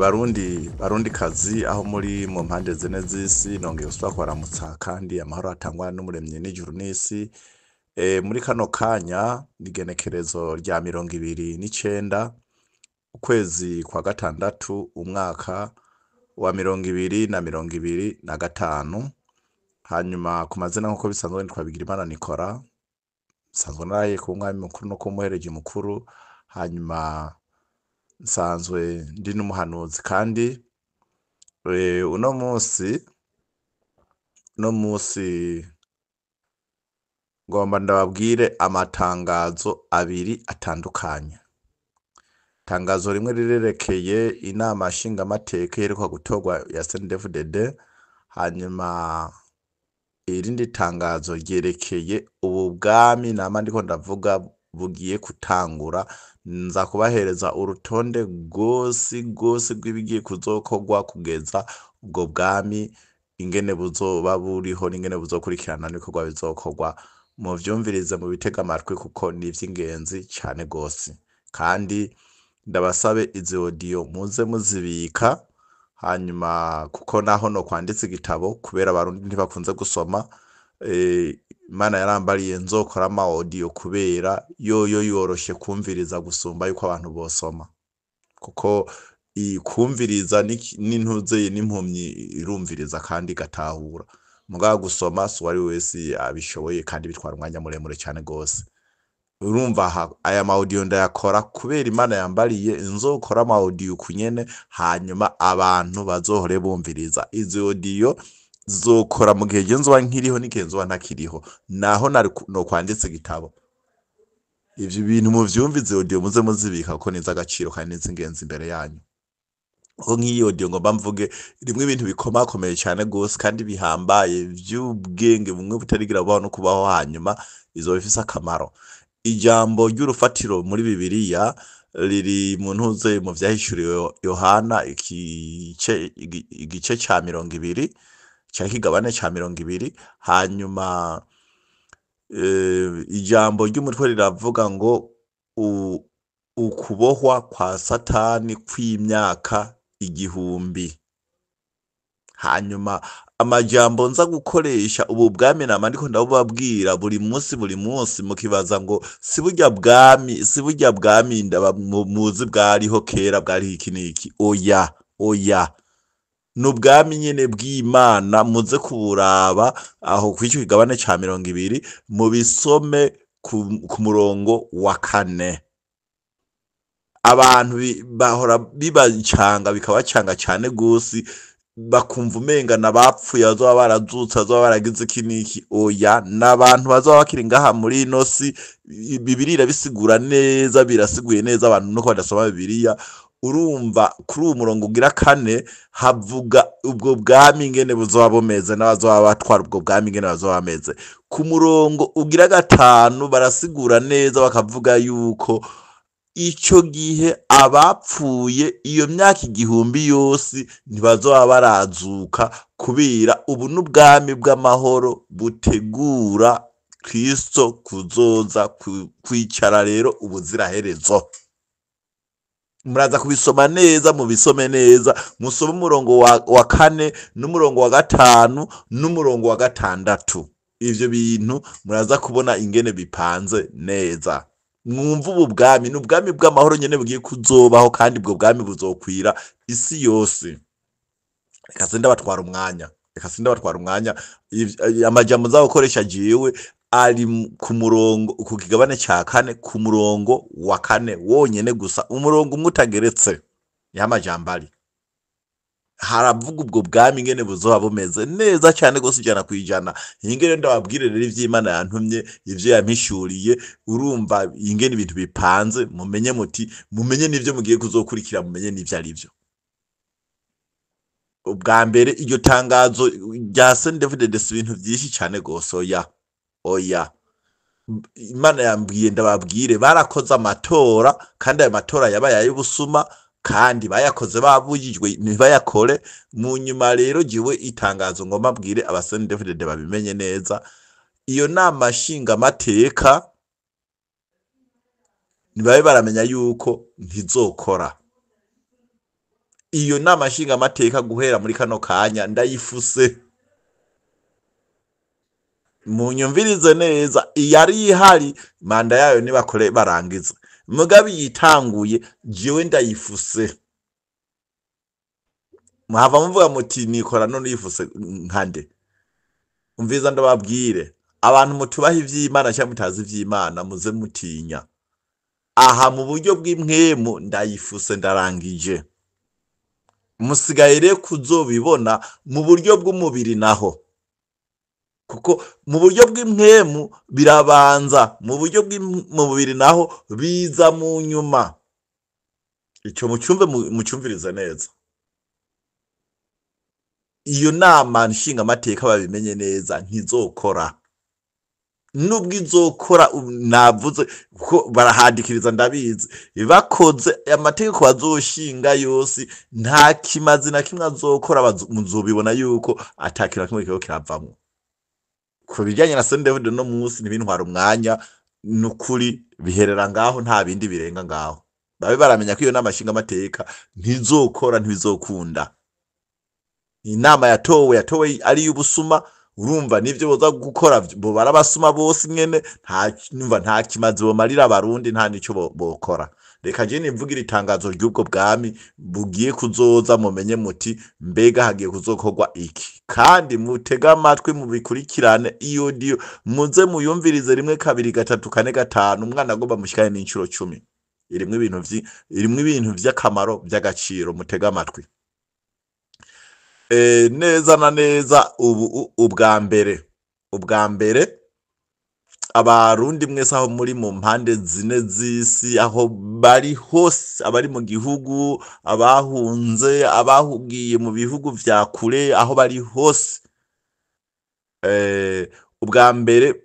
Barundi barundikazi aho muri mu mpande zine z'isi, nongeye gusubira kubaramutsa kandi amahoro atangwa n'umuremyi n'ijuru n'isi. Muri kano kanya n'igenekerezo rya 29 ukwezi kwa gatandatu umwaka wa 2025. Hanyuma ku mazina nk'uko bisanzwe nitwa Bigirimana Nicolas, nsanzwe naraye kuba umwami mukuru no kuba umuhereji mukuru, hanyuma nsanzwe ndi n'umuhanuzi kandi uno musi ngomba ndababwire amatangazo abiri atandukanye. Itangazo rimwe rirerekeye inama nshingamateka iheruka gutorwa ya CNDD-FDD, hanyuma irindi tangazo ryerekeye ubu bwami nama ndiko ndavuga bugiye gutangura. Nza kubahereza urutonde rwose rwose rw'ibigiye kuzokorwa kugeza ubwo bwami ingene buzoba buriho n'ingene buzokurikirana n'ibikorwa bizokorwa. Muvyumvirize, mubitege amatwi kuko ni ivy'ingenzi cane gose, kandi ndabasabe izi audio muze muzibika, hanyuma kuko naho nokwanditse igitabo, kubera Abarundi ntibakunze gusoma, Imana yarambariye nzokora ama audio kubera yoyo yoroshe kumviriza gusumba yuko abantu bosoma, kuko kumviriza n'intuze n'impumyi irumviriza kandi igatahura, mugabo gusoma si uwari wese abishoboye kandi bitwara umwanya muremure cane gose. Urumva aha aya ma audio ndayakora kubera Imana yambariye nzokora ama audio kunyene, hanyuma abantu bazohore bumviriza. Izi audio zizokora mu gihe je nzoba nkiriho n'igihe nzoba ntakiriho, naho nari nokwanditse igitabo. Ivyo bintu muvyumve, izi audio muze muzibika kuko ni iz'agaciro kandi ni iz'ingenzi imbere yanyu. Ko nk'iyi audio ngomba mvuge irimwo ibintu bikomakomeye cane gose kandi bihambaye vy'ubwenge bumwe butarigera bubaho no kubaho, hanyuma izoba ifise akamaro. Ijambo ry'urufatiro muri Bibiliya riri mu ntuze mu Vyahishuriwe Yohana igice ca 20 canke ikigabane ca 20. Hanyuma ijambo ry'umutwe riravuga ngo ukubohwa kwa Satani kw'imyaka 1000. Hanyuma amajambo nza gukoresha, ubu bwami nama ndiko ndabubabwira buri munsi buri munsi, mukibaza ngo si burya bwami, si burya bwami ndaba muzi bwariho kera, bwariho iki n'iki. Oya, oya, ni ubwami nyene bw'Imana. Muze kuburaba aho kw'ico kigabane ca 20, mubisome ku murongo wa 4. Abantu bahora bibacanga, bikabacanga cane gose, bakumva umenga n'abapfuye bazoba barazutse, bazoba baragize iki n'iki. Oya, n'abantu bazoba bakiri ngaha muri ino si. Bibiliya irabisigura neza, birasiguye neza, abantu nuko badasoma Bibiliya. Urumva kuri uwo murongo ugira 4 havuga ubwo bwami ingene buzoba bumeze n'abazoba batwara ubwo bwami ingene bazoba bameze. Ku murongo ugira 5 barasigura neza, bakavuga yuko ico gihe abapfuye iyo myaka 1000 yose ntibazoba barazuka, kubera ubu n'ubwami bw'amahoro butegura Kristo kuzoza kwicara rero ubuziraherezo. Muraza kubisoma neza, mubisome neza, musome umurongo wa 4 n'umurongo wa 5 n'umurongo wa 6. Ivyo bintu muraza kubona ingene bipanze neza. Mwumva ubu bwami ni ubwami bw'amahoro nyene bugiye kuzobaho, kandi ubwo bwami buzokwira isi yose. Reka sindabatwara umwanya, reka sindabatwara umwanya. Amajambo nzagukoresha jewe ari ku murongo, ku kigabane ca 4, ku murongo wa 4 wonyene gusa, umurongo umwe utageretse, niho amajambo ari. Haravuga ubwo bwami ingene buzoba bumeze neza cyane gose, 100%. Ingene ndababwire rero ivy'Imana yantumye, ivyo yampishuriye. Urumva ingene ibintu bipanze, mumenye muti mumenye n'ivyo mugiye kuzokurikira, mumenye n'ivyo ari vyo. Ubwa mbere, iryo tangazo rya CNDD-FDD si ibintu vyinshi cane gose. Oya, oya, Imana yambwiye ndababwire: barakoze amatora, kandi ayo matora yabaye ay'ubusuma, kandi bayakoze babujijwe ntibayakore. Mu nyuma rero jiwe itangazo ngomba mbwire aba CNDD-FDD babimenye neza: iyo nama nshingamateka ntibabe baramenya yuko ntizokora. Iyo nama nshingamateka guhera muri kano kanya ndayifuse. Munyumvirize neza, iyari ihari manda yayo nibakore barangiza, mugabe yitanguye jewe ndayifuse. Muhava muvuga muti nikora none yifuse nkande? Umviza ndababwire, abantu mutubaha ivy'Imana cyangwa mutazi ivy'Imana, muze mutinya. Aha mu buryo bw'impwemu ndayifuse, ndarangije. Musigaye rero kuzobibona mu buryo bw'umubiri naho, kuko mu buryo bw'impwemu birabanza, mu buryo bw'umubiri naho biza mu nyuma. Ico mucumve, mucumvirize neza. Iyo nama nshingamateka babimenye neza, ntizokora. Nubwo izokora, navuze ko barahandikiriza, ndabizi bakoze amategeko bazoshinga yose, nta kimazi na kimwe azokora. Muzobibona yuko ata kintu na kimwe kiriko kiravamwo ku bijanye na CNDD-FDD. No munsi ntibintwara umwanya, nukuri biherera ngaho, nta bindi birenga ngaho. Babe baramenya ko iyo nama nshingamateka ntizokora, ntibizokunda. Inama yatowe ari iy'ubusuma. Urumva nivyo boza gukora bo barabasuma bose nyene, nta numva nta kimazi bomarira Abarundi, nta nico bokora. Reka je nivugira itangazo ry'ubwo bwami bugiye kuzoza, mumenye muti mbega hagiye kuzokorwa iki, kandi mutege amatwi mubikurikirane. Iyo diyo muze muyumvirize rimwe, kabiri, gatatu, kane, gatanu, umwana agomba mushikane n'incuro 10. Irimwo ibintu vy'akamaro vy'agaciro, mutege amatwi. Neza na neza ubu ubwa mbere Abarundi mwese aho muri mu mpande zine z'isi, aho bari hose, abari mu gihugu, abahunze, abahugiye mu bihugu vya kure, aho bari hose, ubwa mbere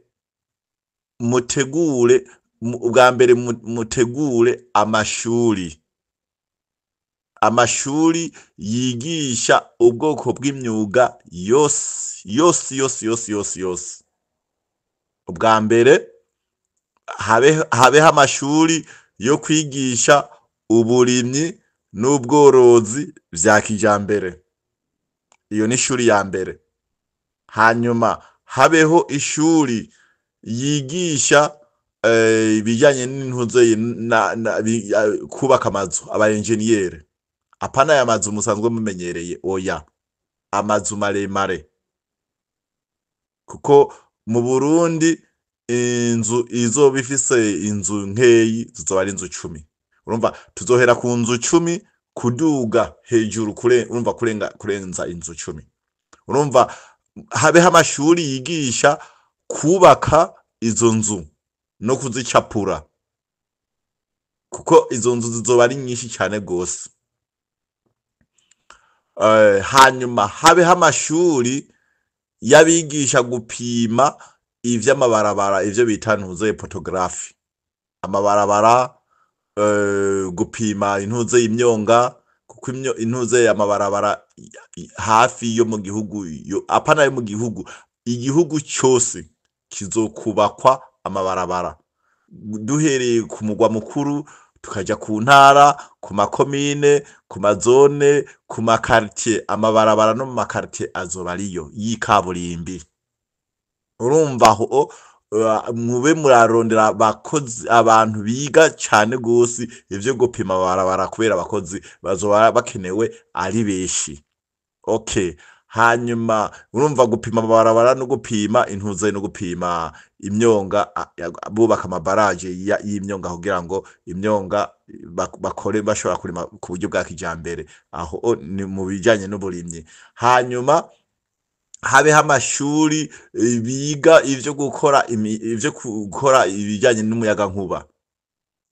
mutegure, ubwa mbere mutegure amashuri yigisha ubwoko bw'imyuga yose yose yose yose yose yose. Ubwa mbere habeho amashuri yo kwigisha uburimyi n'ubworozi vya kijambere. Iyo ni ishuri ya mbere. Hanyuma habeho ishuri yigisha ibijyanye n'intuze kubaka amazu, aba enjeniyeri. Apana aya mazu musanzwe mumenyereye, oya, amazu maremare, kuko mu Burundi inzu izoba ifise inzu nkeyi zizoba ari inzu 10. Urumva tuzohera ku nzu 10 kuduga hejuru kure, urumva kurenza inzu 10. Urumva habeho amashuri yigisha kubaka izo nzu no kuzicapura, kuko izo nzu zizoba ari nyinshi cyane gose. Hanyuma habeho amashuri y'abigisha gupima ivy'amabarabara, ivyo bita ntuze photography, amabarabara, gupima intuze imyonga, kuko intuze amabarabara hafi yo mu gihugu apana yo mu gihugu, igihugu cyose kizokubakwa amabarabara, duhereye ku mugwa mukuru tukaja ku ntara, ku makomine, ku mazone, ku makartier. Amabarabara no mu makartier azoba ariyo y'ikaburimbi. Urumva aho mube murarondera abakozi, abantu biga cane gose ivyo gupima amabarabara, kubera abakozi bazoba bakenewe ari benshi. Okay, hanyuma urumva gupima amabarabara no gupima intuze no gupima imyonga, bubaka amabaraje y'imyonga kugira ngo imyonga bakore bashobora kurima ku buryo bwa kijambere. Aho ni mu bijanye n'uburimyi. Hanyuma habeho amashuri biga ivyo gukora ibijanye n'umuyagankuba.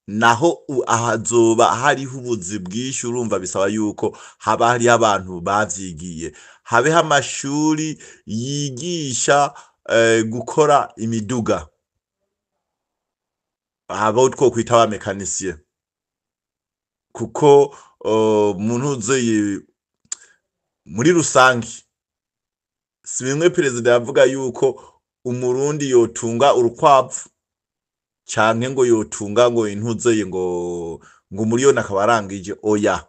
Naho hazoba hariho ubuzi bwinshi, urumva bisaba yuko haba hariho abantu bavyigiye. Habeho amashuri yigisha gukora imiduga, abo twokwita aba mécaniciens, kuko mu ntuze muri rusangi si bimwe perezida yavuga yuko Umurundi yotunga urukwavu canke ngo yotunga ngo intuzeye ngo umuriyoni akaba arangije. Oya.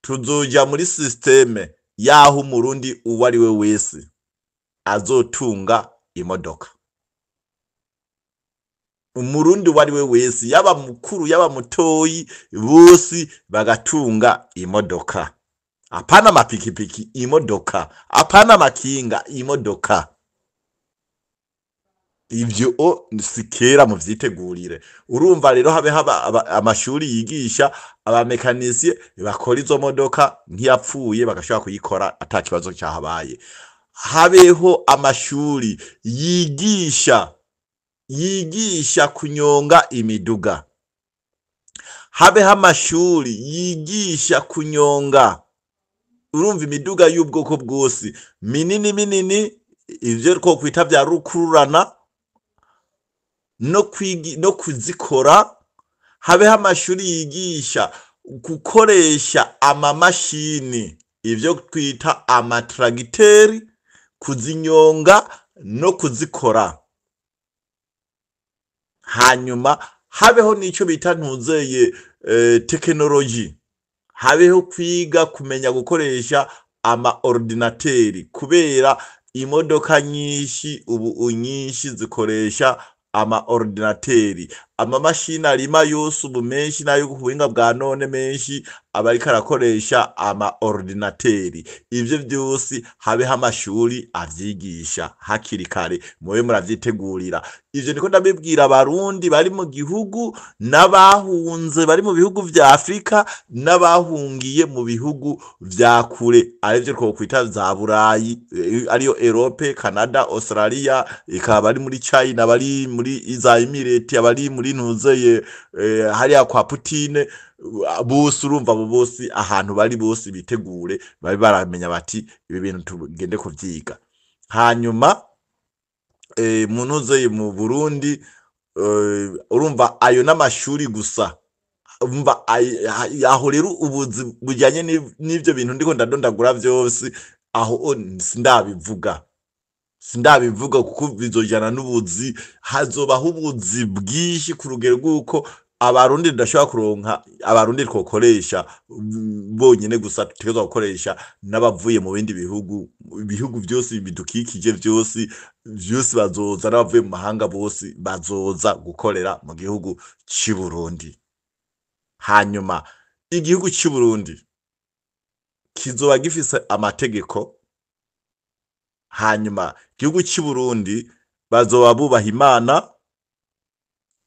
Tuzoja muri système yaho Umurundi uwo ari we wese azotunga imodoka. Umurundi uwo ari we wese, yaba mukuru yaba mutoyi, bose bagatunga imodoka. Apana amapikipiki, imodoka. Apana amakinga, imodoka. Ivyo o si kera, muvyitegurire. Urumva rero habe haba amashuri yigisha abamekanisiye bakora izo modoka, nk'iyapfuye bagashobora kuyikora ata kibazo cyahabaye. Habeho amashuri yigisha kunyonga imiduga, habeho amashuri yigisha kunyonga, urumva, imiduga y'ubwoko bwose, minini minini, ivyo twokwita vya rukururana, no kuzikora. Habeho amashuri yigisha gukoresha amamashini, ivyo twita amatragiteri, kuzinyonga no kuzikora. Hanyuma habeho n'ico bita ntuzeye tekinoloji, habeho kwiga kumenya gukoresha ama ordinateri, kubera imodoka nyinshi ubu nyinshi zikoresha ama ordinateri. Amamashini arima yose ubu menshi nayo ku buhinga bwa none, menshi aba ariko arakoresha ama ordinateri. Ivyo vyose habeho amashuri avyigisha hakiri kare, mube muravyitegurira. Ivyo niko ndabibwira Abarundi bari mu gihugu n'abahunze bari mu bihugu vya Afrika n'abahungiye mu bihugu vya kure, arivyo twokwita za Burayi, ariyo Europe, Canada, Australia, ikaba bari muri China, bari muri za Emirate, abari muri ntuzeye hariya kwa Putine bose. Urumva abo bose ahantu bari bose bitegure, babe baramenya bati ibi bintu tugende kuvyiga. Hanyuma mu ntuzeye mu Burundi, urumva ayo n'amashuri gusa. Umva, aho rero ubuzi bujyanye n'ivyo bintu ndiko ndadondagura vyose aho sindabivuga kuko bizojana n'ubuzi. Hazobaho ubuzi bwinshi ku rugero rw'uko Abarundi tudashobora kuronka Abarundi twokoresha bonyene gusa, dutegerezwa gukoresha n'abavuye mu bindi bihugu, ibihugu vyose bidukikije, vyose vyose bazoza, n'abavuye mu mahanga bose bazoza gukorera mu gihugu c'i Burundi. Hanyuma igihugu c'i Burundi kizoba gifise amategeko. Hanyuma igihugu c'i Burundi bazoba bubaha Imana.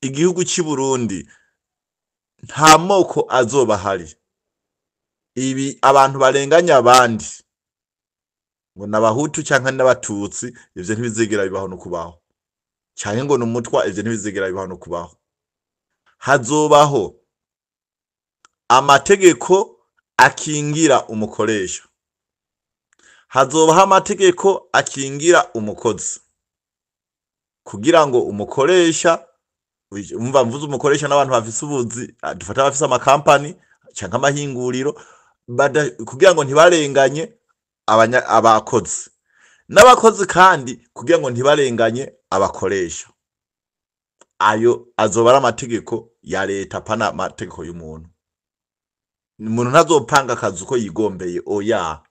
Igihugu c'i Burundi nta moko azoba ahari. Ibi abantu barenganya abandi ngo n'Abahutu canke n'Abatutsi, ivyo ntibizigera bibaho no kubaho, canke ngo n'Umutwa, ivyo ntibizigera bibaho no kubaho. Hazobaho amategeko akingira umukoresha, hazobaho amategeko akingira umukozi, kugira ngo umukoresha, umva mvuze umukoresha n'abantu bafise ubuzi, dufate abafise amakampani canke amahinguriro, kugira ngo ntibarenganye abakozi, n'abakozi kandi kugira ngo ntibarenganye abakoresha. Ayo azoba ari amategeko ya leta, pana amategeko y'umuntu. Umuntu ntazopanga akazi uko yigombeye, oya.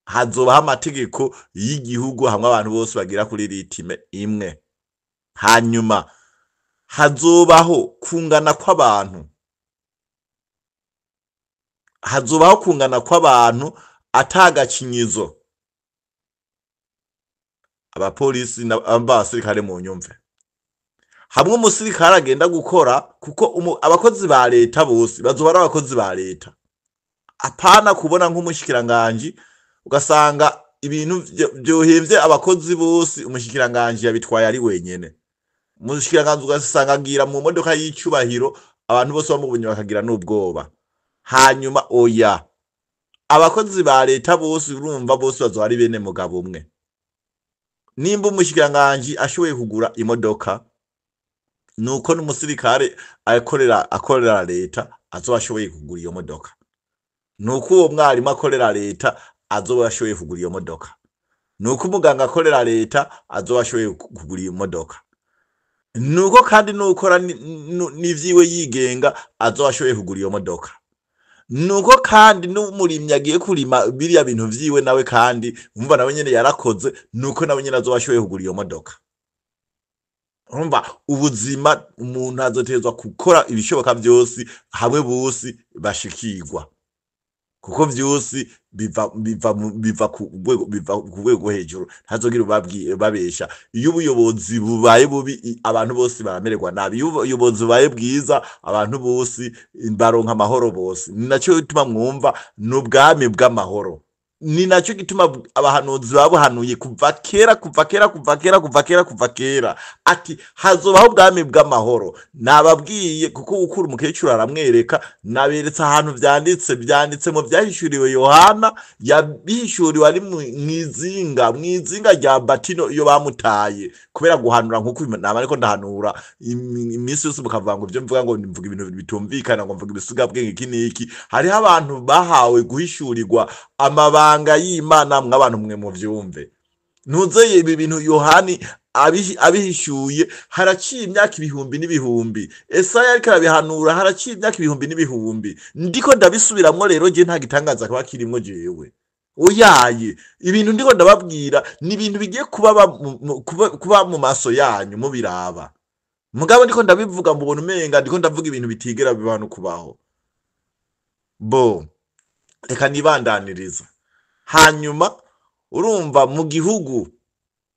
Hazobaho amategeko y'igihugu hamwe abantu bose bagira kuri rythme imwe. Hanyuma hazobaho kungana kw'abantu, hazobaho kungana kw'abantu atagacinyizo. Abapolisi n'abasirikare mu nyumve, hamwe umusirikare agenda gukora, kuko abakozi ba leta bose bazoba ari abakozi ba leta, apana kubona nk'umushikiranganji ugasanga ibintu vyohevye abakozi bose, umushikiranganji yabitwaye ari wenyene. Umushikiranganji ugasanga agira mu modoka y'icubahiro, abantu bose bamubonye bakagira n'ubwoba. Hanyuma oya, abakozi ba leta bose, urumva, bose bazoba ari bene mugabo umwe. Nimba umushikiranganji ashoboye kugura imodoka, nuko n'umusirikare akorera leta azoba ashoboye kugura iyo modoka, nuko uwo mwarimu akorera leta azoba ashoboye kugura iyo modoka, nuko umuganga akorera leta azoba ashoboye kugura iyo modoka, nuko kandi nukora n'ivyiwe yigenga azoba ashoboye kugura iyo modoka. Nuko kandi n'umurimyi agiye kurima biriya bintu vyiwe nawe kandi umva nawe nyene yarakoze, nuko nawe nyene azoba ashoboye kugura iyo modoka. Urumva ubuzima umuntu azotegerezwa gukora ibishoboka vyose hamwe bose bashikirwa, kuko vyose biva ku rwego rwo hejuru. Ntazogira babesha. Iyo ubuyobozi bubaye bubi abantu bose baramererwa nabi, iyo ubuyobozi bubaye bwiza abantu bose baronka amahoro bose. Ni naco gituma mwumva n'ubwami bw'amahoro, ni naco gituma abahanuzi babuhanuye kuva kera, kuva kera, kuva kera, kuva kera, kuva kera, ati hazobaho ubwami bw'amahoro. Nababwiye kuko ukura umukecuru aramwereka, naberetse ahantu vyanditse mu vyahishuriwe Yohana, yabihishuriwe ari mw'izinga rya Batino iyo bamutaye kubera guhanura. Nkuko naba ariko ndahanura iminsi yose mukavuga ngo ivyo mvuga ngo mvuga ibintu bitumvikana, ngo mvuga ibisigabwenge iki n'iki. Hariho abantu bahawe guhishurirwa amabanga y'Imana, mw'abantu mwe muvyumve. Ntuzeye ibi bintu Yohani abihishuye haraciye imyaka ibihumbi n'ibihumbi. Esaya ariko arabihanura haraciye imyaka ibihumbi n'ibihumbi. Ndiko ndabisubiramwo rero je nta gitangaza kuba kirimwo jewe. Oyaye, ibintu ndiko ndababwira ni ibintu bigiye kuba mu maso yanyu mubiraba. Mugabo ndiko ndabivuga mubona umenga ndiko ndavuga ibintu bitigera biba no kubaho. Bo reka nibandaniriza. Hanyuma urumva mu gihugu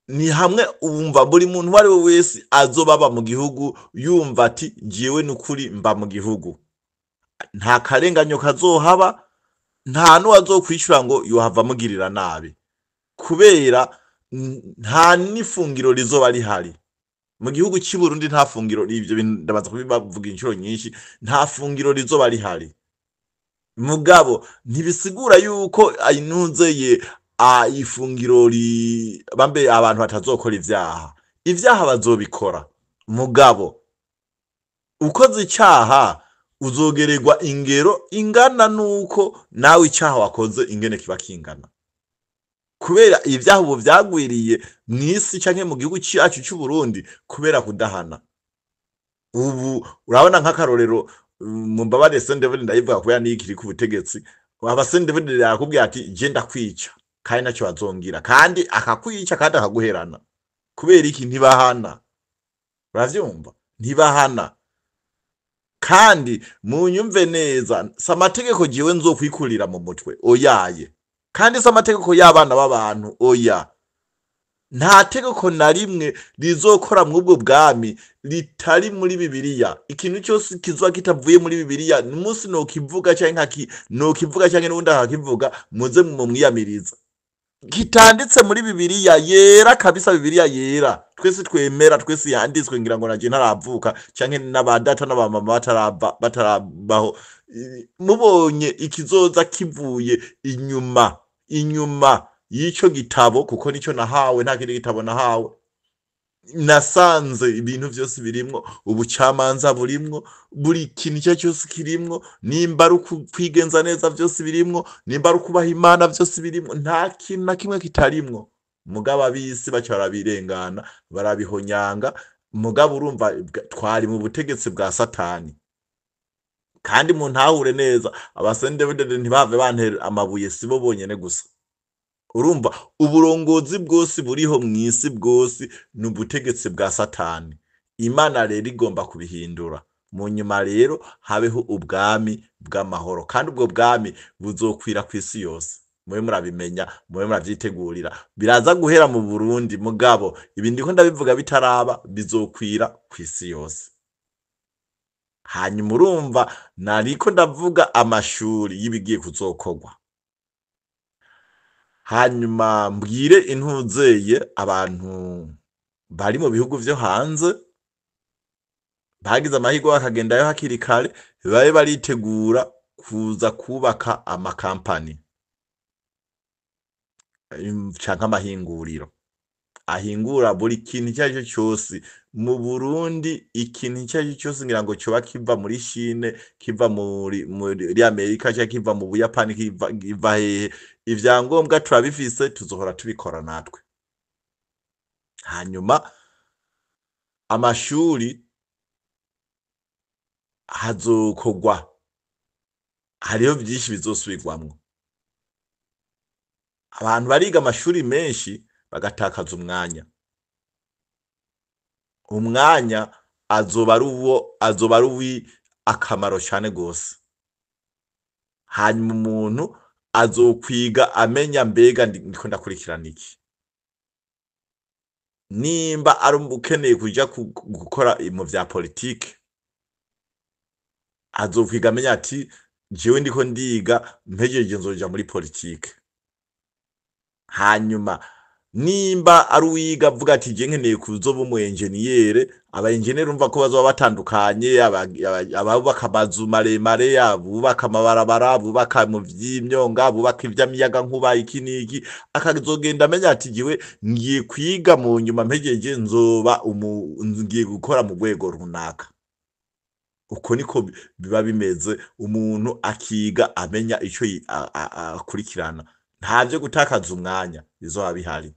ni hamwe umva buri muntu uwo ari we wese azobaba mu gihugu yumva ati jewe nukuri mba mu gihugu, nta karenganyo kazohaba, nta n'uwazokwishura ngo yohava amugirira nabi, kubera nta n'ifungiro rizoba rihari mu gihugu cy'i Burundi. Nta fungiro, ivyo bintu ndabaza kubibavuga inshuro nyinshi, nta fungiro rizoba rihari. Mugabo ntibisigura yuko intunzeye ifungiro bambe abantu batazokora ivyaha. Ivyaha bazobikora, mugabo ukoze icaha uzogererwa ingero ingana nuko nawe icaha wakoze ingene kiba kingana, kubera ivyaha ubu vyagwiriye mw'isi canke mu gihugu cacu c'u Burundi kubera kudahana. Ubu urabona nk'akarorero, mumbabarire Sendeveri ndayivuga kubera niyo ikiri ku butegetsi. Aba Sendeveri arakubwira ati je ndakwica kandi ntacyo bazongira, kandi akakwica kandi akaguherana. Kubera iki? Ntibahana. Uravyumva? Ntibahana. Kandi munyumve neza, si amategeko jewe nzokwikurira mu mutwe, oyaye, kandi si amategeko y'abana b'abantu, oya. Nta tegeko na rimwe rizokora mw'ubwo bwami ritari muri Bibiliya. Ikintu cyose kizoba kitavuye muri Bibiliya, umunsi nokivuga canke nokivuga canke n'uwundi akakivuga, muze mumwiyamiriza. Kitanditse muri Bibiliya yera kabisa, Bibiliya yera twese twemera, twese yanditswe, ngira ngo naje ntaravuka canke n'abadata n'abamama batarabaho. Mubonye ikizoza kivuye inyuma y'ico gitabo, kuko nico nahawe, nta kindi gitabo nahawe. Nasanze ibintu vyose birimwo, ubucamanza burimwo, buri kintu icyo cyose kirimwo, nimba ari ukwigenza neza vyose birimwo, nimba ari ukubaha Imana vyose birimwo, nta kintu na kimwe kitarimwo. Mugabo ab'isi baca barabirengana, barabihonyanga. Mugabo urumva twari mu butegetsi bwa Satani. Kandi muntahure neza, abasendevudede ntibave bantera amabuye, sibo bonyene gusa. Urumva uburongozi bwose buriho mw'isi bwose ni ubutegetsi bwa Satani. Imana rero igomba kubihindura. Mu nyuma rero habeho ubwami bw'amahoro, kandi ubwo bwami buzokwira kw'isi yose. Mube murabimenya, mube muravyitegurira. Biraza guhera mu Burundi, mugabo ibi ndiko ndabivuga bitaraba, bizokwira kw'isi yose. Hanyuma urumva nariko ndavuga amashuri y'ibigiye kuzokorwa. Hanyuma mbwire intuzeye abantu bari mu bihugu vyo hanze bagize amahirwe bakagendayo hakiri kare, babe baritegura kuza kubaka amakampani canke amahinguriro ahingura buri kintu icyo ari cyo cyose mu Burundi. Ikintu icyo ari cyo cyose ngira ngo coba kiva muri Chine, kiva muri Amerika canke kiva mu Buyapani, kiva hehe, ivyangombwa turabifise, tuzohora tubikora natwe. Hanyuma amashuri hazokorwa Hariho vyinshi bizosubirwamwo. Abantu bariga amashuri menshi bagatakaza umwanya. Umwanya azoba ari uwo, azoba ari uwi akamaro cane gose. Hanyuma umuntu azokwiga amenya mbega ndiko ndakurikirana iki. Nimba ari ukeneye kuja gukora mu vya politike, azokwiga amenya ati jewe ndiko ndiga, mpejeje nzoja muri politike. Hanyuma nimba ari uwiga avuga ati je nkeneye kuzoba umu enjeniyere, aba enjeniyere urumva ko bazoba batandukanye, abubaka amazu maremare, abubaka amabarabara, abubaka mu vy'imyonga, abubaka ivy'amiyagankuba, iki n'iki, akazogenda amenya ati jewe ngiye kwiga, mu nyuma mpejeje nzoba ngiye gukora mu rwego runaka. Uko niko biba bimeze, umuntu akiga amenya ico akurikirana. Nta vyo gutakaza umwanya bizoba bihari.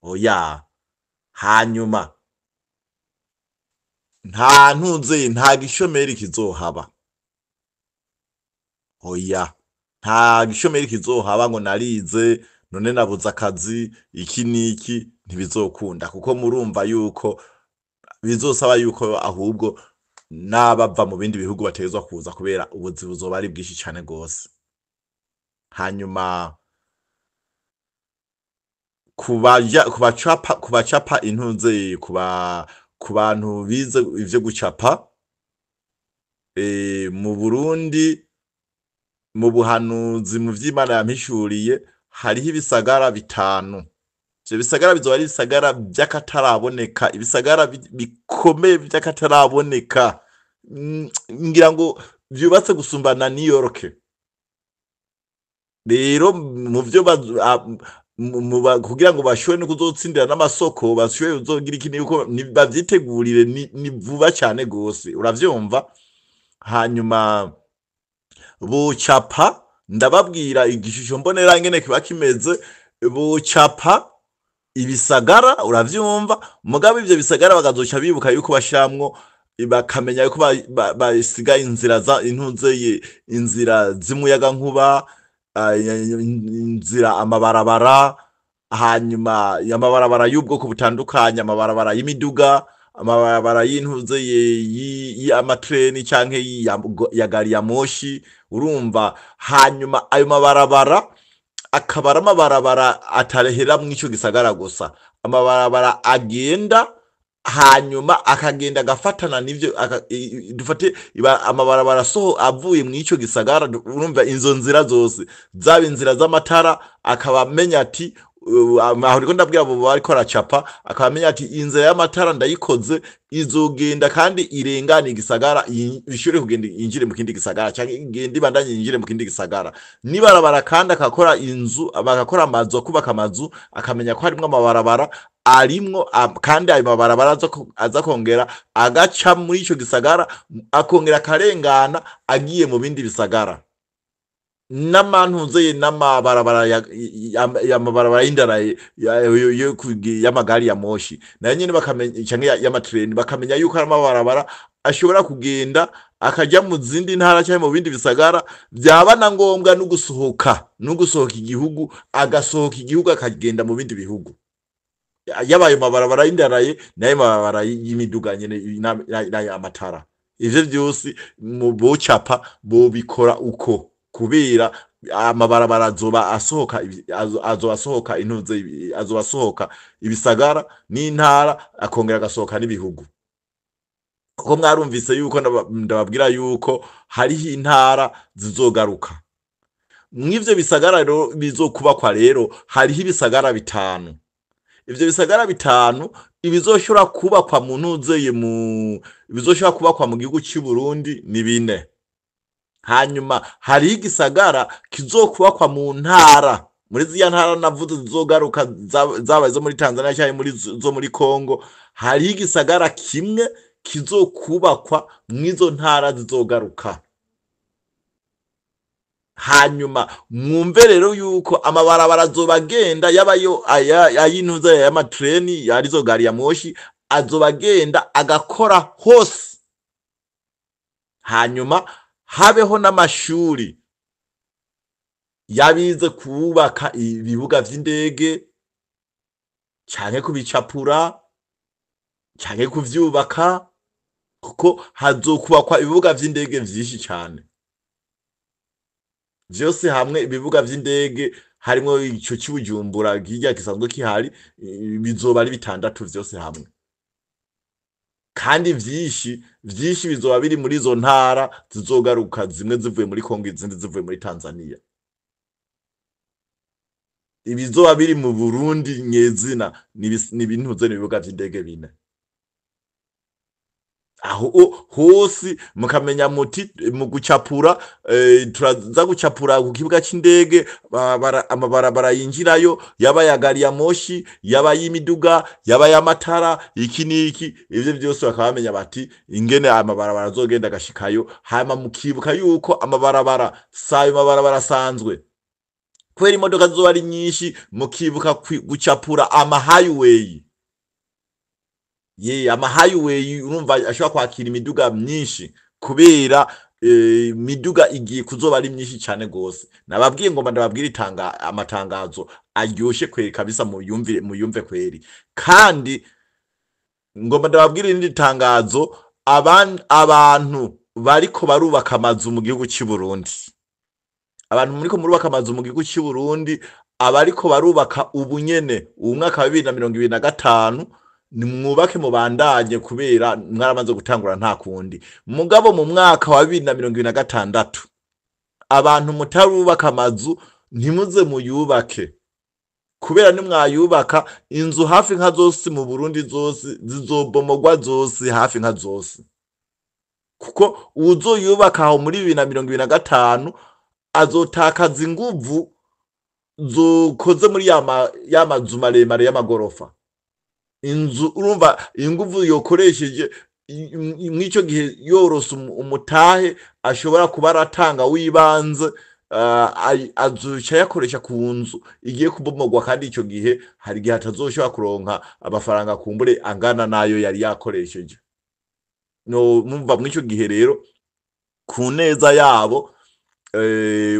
Oya. Hanyuma nta ntuze, nta gishomeri kizohaba. Oya, nta gishomeri kizohaba ngo narize none nabuze akazi iki n'iki, ntibizokunda, kuko murumva yuko bizosaba yuko ahubwo n'abava mu bindi bihugu bategerezwa kuza, kubera ubuzi buzoba ari bwinshi cane gose. Hanyuma kubaja kubacapa intuze, ku bantu bize ivyo gucapa, mu Burundi, mu buhanuzi, mu vy'Imana yampishuriye, hariho ibisagara 5. Ivyo bisagara bizoba ari ibisagara vy'akataraboneka, ibisagara bikomeye vy'akataraboneka. Ngira ngo vyubatse gusumba na New York. Rero mu vyo kugira ngo bashobore no kuzotsindira n'amasoko, bashobore kuzogira iki, yuko bavyitegurire ni vuba cane gose, uravyumva. Hanyuma bocapa, ndababwira igishusho mbonera ngene kiba kimeze. Bocapa ibisagara, uravyumva, mugabo ivyo bisagara bakazoca bibuka yuko bashiramwo, bakamenya yuko basiga inzira za intuze, inzira z'umuyagankuba, inzira, amabarabara, hanyuma amabarabara y'ubwoko butandukanye, amabarabara y'imiduga, amabarabara y'intuze, y'amatreni canke ya gari ya moshi, urumva. Hanyuma ayo mabarabara akaba ari amabarabara atarehera mw'ico gisagara gusa, amabarabara agenda, hanyuma akagenda agafatana n'ivyo, dufate amabarabara soho avuye mw'ico gisagara, urumva inzo nzira zose zaba inzira z'amatara, akaba amenya ati aho ndiko ndabwira abo bariko aracapa, akaba amenya ati inzira y'amatara ndayikoze, izogenda kandi irengane igisagara, ishobore kugenda yinjire mu kindi gisagara, canke igende ibandanye yinjire mu kindi gisagara. Nibarabara kandi akakora inzu, bagakora amazu, akubaka amazu, akamenya ko harimwo amabarabara arimwo, kandi ayo mabarabara aza kongera agaca muri ico gisagara, akongera akarengana agiye mu bindi bisagara. N'amantuze n'amabarabara y'amabarabara y'indara y'amagari ya moshi nayo nyene bakamenya, canke y'amatreni, bakamenya yuko ari amabarabara ashobora kugenda akaja mu zindi ntara canke mu bindi bisagara, vyaba na ngombwa no gusohoka igihugu, agasohoka igihugu akagenda mu bindi bihugu. Yabaye mabarabara y'indaraye nayo mabarabara y'imiduga nyene n'amatara, ivyo vyose mu bocapa bobikora uko, kubera amabarabara azoba asohoka azoba asohoka intuze, azoba asohoka ibisagara n'intara, akongera agasohoka n'ibihugu, kuko mwarumvise yuko ndababwira yuko hariho intara zizogaruka mw'ivyo bisagara. Rero bizokubakwa, rero hariho ibisagara 5. Ivyo bisagara 5 ibizoshobora kubakwa mu ntuzeye, mu ibizoshobora kubakwa mu gihugu cy'u Burundi ni 4. Hanyuma hariho igisagara kizokubakwa mu ntara, muri ziriya ntara navuze zizogaruka, zaba izo muri Tanzania cyangwa muri zo muri Congo. Hariho igisagara kimwe kizokubakwa mw'izo ntara zizogaruka. Hanyuma mwumve rero yuko amabarabara azoba agenda, yabayo ay'intuza, y'amatreni, arizo gari ya moshi, azoba agenda agakora hose. Hanyuma Habeho n'amashuri yabize kubaka ibibuga vy'indege, canke kubicapura, canke kuvyubaka, kuko hazokubakwa ibibuga vy'indege vyinshi cane. Vyose hamwe ibibuga vy'indege harimwo ico c'Ibujumbura kirya gisanzwe kihari, bizoba ari bitandatu vyose hamwe. Kandi vyinshi vyinshi bizoba biri muri izo ntara zizogaruka, zimwe zivuye muri Kongo, izindi zivuye muri Tanzania. Ibizoba biri mu Burundi nyezina ni ibibuga vy'indege bine. Aho hose mukamenya muti mu gucapura, turaza gucapura ku kibuga c'indege, amabarabara yinjirayo, yaba ya gari ya moshi, yaba y'imiduga, yaba y'amatara, iki n'iki, ivyo vyose bakaba bamenya bati ingene amabarabara azogenda agashikayo. Hama mukibuka yuko amabarabara sayo mabarabara asanzwe, kubera imodoka zizoba ari nyinshi, mukibuka gucapura ama highway. Ye, ama highway urumva ashobora kwakira imiduga myinshi, kubera imiduga igiye kuzoba ari myinshi cane gose. Nababwiye ngomba ndababwira amatangazo aryoshe kweri kabisa, muyumvire, muyumve kweri. Kandi ngomba ndababwira irindi tangazo, abantu bariko barubaka amazu mu gihugu c'u Burundi. Abantu muriko murubaka amazu mu gihugu c'u Burundi, abariko barubaka ubu nyene uwu mwaka wa 2025, nimwubake mubandanye, kubera mwaramaze gutangura nta kundi. Mugabo mu mwaka wa 2026, abantu mutarubaka amazu ntimuze muyubake, kubera nimwayubaka inzu hafi nka zose mu Burundi zose zizobomogwa, zose hafi nka zose, kuko uwuzoyubaka aho muri 2025 azotakaza inguvu zokoze muri ya mazu maremare y'amagorofa. Inzu urumva inguvu yokoresheje mw'ico gihe yorose umutahe ashobora kuba aratanga w'ibanze, azoca yakoresha ku nzu igiye kubomogwa, kandi ico gihe hari igihe atazoshobora kuronka amafaranga kumbure angana nayo yari yakoresheje. No mumva mw'ico gihe rero ku neza yabo,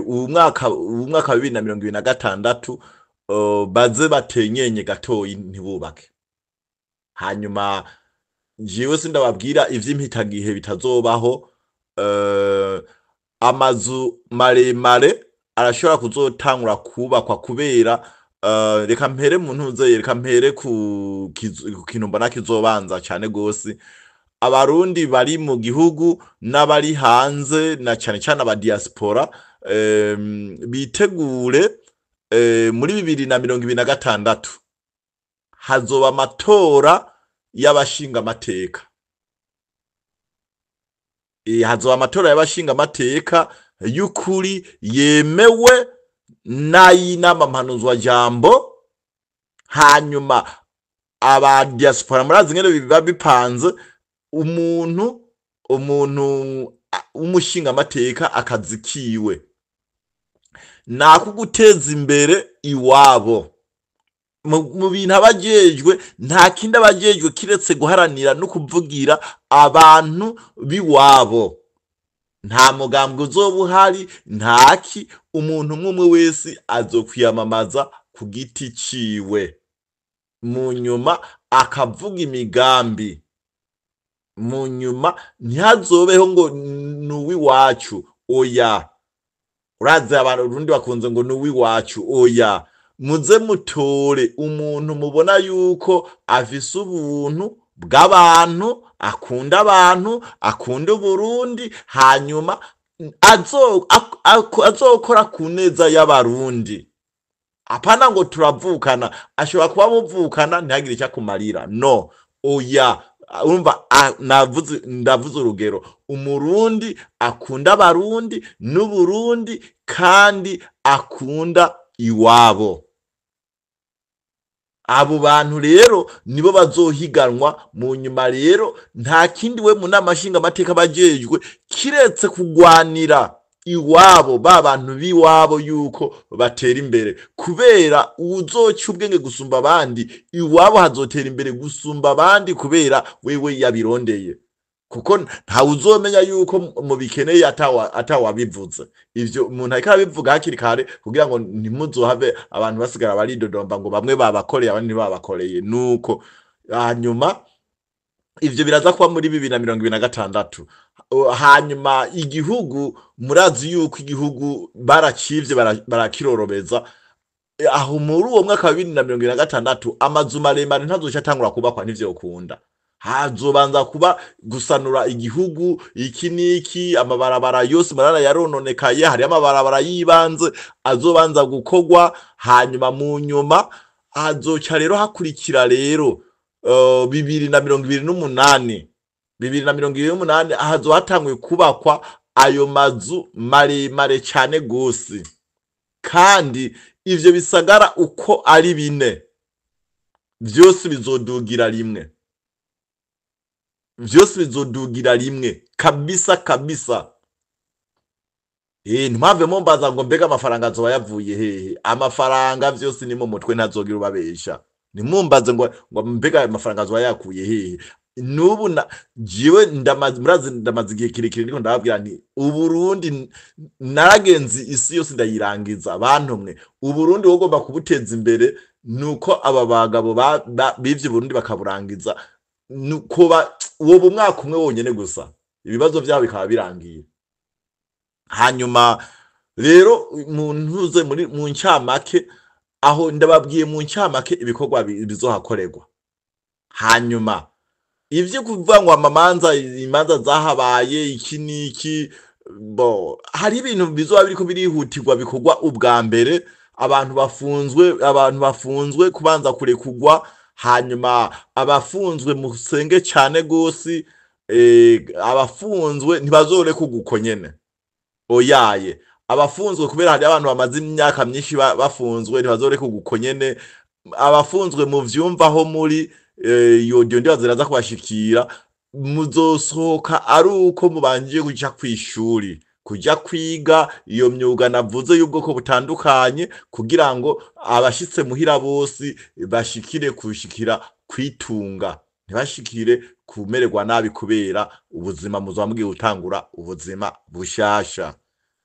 uwu mwaka wa 2026, baze batenyenye gatoyi ntibubake. Hanyuma jewe sindababwira ivy'impitagihe bitazobaho. Amazu maremare arashobora kuzotangura kubakwa, kubera reka mpere mu ntuze, reka mpere ku kintu mbona kizobanza cane gose. Abarundi bari mu gihugu n'abari hanze, na cane cane aba diaspora, bitegure, muri 2026 hazoba amatora y'abashinga amateka. Hazoba amatora y'abashinga amateka y'ukuri yemewe n'ay'inama mpanuzwajambo. Hanyuma aba diaspora murazi ingene biba bipanze, umuntu w'umushinga amateka akazi kiwe nako guteza imbere iwabo. Mu bintu abajejwe nta kindi abajejwe kiretse guharanira no kuvugira abantu biwabo. Nta mugambwe uzoba uhari, ntaki, umuntu umwe umwe wese azokwiyamamaza ku giti ciwe, mu nyuma akavuga imigambi. Mu nyuma ntihazobeho ngo nuwiwacu, oya. Urazi abantu urundi bakunze ngo nuwiwacu, oya. Muze mutore umuntu mubona yuko afise ubuntu bw'abantu, akunda abantu, akunda Uburundi, hanyuma azokora ku neza y'Abarundi. Apana ngo turavukana, ashobora kuba muvukana ntihagire icyo akumarira. No, oya. Urumva ndavuze urugero, Umurundi akunda Abarundi n'Uburundi kandi akunda iwabo. Abo bantu rero nibo bazohiganwa. Mu nyuma rero nta kindi we mu nama nshingamateka bajejwe kiretse kugwanira iwabo, ba bantu b'iwabo yuko batera imbere, kubera uwuzoca ubwenge gusumba abandi iwabo hazotera imbere gusumba abandi, kubera wewe yabirondeye. Kuko ntawe uzomenya yuko mubikeneye atawabivuze. Ivyo umuntu ariko arabivuga hakiri kare kugira ngo ntimuzohave abantu basigara baridodomba ngo bamwe babakoreye, abandi ntibabakoreye. Nuko hanyuma ivyo biraza kuba muri 2026. Hanyuma igihugu, murazi yuko igihugu baracivye, barakirorobeza. Aho muri uwo mwaka wa 2026 amazu maremare ntazoca atangura kubakwa, ntivyokunda. Hazobanza kuba gusanura igihugu, iki n'iki, amabarabara yose marara yarononekaye, hari amabarabara y'ibanze azobanza gukorwa. Hanyuma mu nyuma hazoca rero hakurikira rero 2028, 2028 hazoba hatanguye kubakwa ayo mazu maremare cane gose. Kandi ivyo bisagara uko ari bine vyose bizodugira rimwe, vyose bizodugira rimwe kabisa kabisa. Ntimwave mumbaza ngo mbega amafaranga azoba yavuye hehe? Amafaranga vyose ni mu mutwe, ntazogira ubabesha. Ntimumbaze ngo mbega amafaranga azoba yakuye hehe. Nubu na jewe ndamaze, murazi ndamaze igihe kirekire ndiko ndababwira nti Uburundi naragenze isi yose ndayirangiza. Bantu mwe, Uburundi wogomba kubuteza imbere nuko aba bagabo bivye Uburundi bakaburangiza, nuko woba umwaka umwe wonyene gusa ibibazo vyabo bikaba birangiye. Hanyuma rero mu ntuze muri mu ncamake, aho ndababwiye mu ncamake ibikorwa bizohakorerwa. Hanyuma ivyo kuvuga ngo amamanza, imanza zahabaye, iki n'iki, bo hari ibintu bizoba biriko birihutirwa bikorwa ubwa mbere: abantu bafunzwe kubanza kurekugwa. Hanyuma abafunzwe musenge cane gose. Abafunzwe ntibazorekurwa uko nyene, oyaye. Abafunzwe, kubera hari abantu bamaze imyaka myinshi bafunzwe, ntibazorekurwa uko nyene. Abafunzwe mu vyumva aho muri iyo ndibaza iraza kubashikira. Muzosohoka ari uko mubanje kuja kw'ishuri, kuja kwiga iyo myuga navuze y'ubwoko butandukanye, kugira ngo abashitse muhira bose bashikire kushikira kwitunga, ntibashikire kumererwa nabi kubera ubuzima muzoba mugiye gutangura, ubuzima bushasha.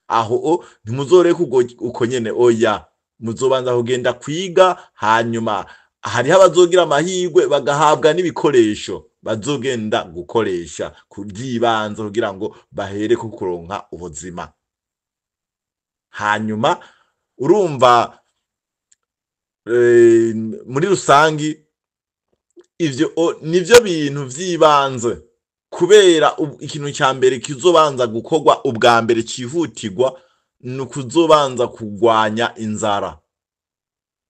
Aho o ntimuzoreka uko nyene, oya, muzobanza kugenda kwiga. Hanyuma hariho abazogira amahirwe bagahabwa n'ibikoresho bazogenda gukoresha kubyibanze kugira ngo bahere ku kuronka ubuzima. Hanyuma urumva muri rusangi ivyo nivyo bintu vy'ibanze, kubera ikintu ca mbere kizobanza gukorwa ubwa mbere cihutirwa ni ukuzobanza kurwanya inzara.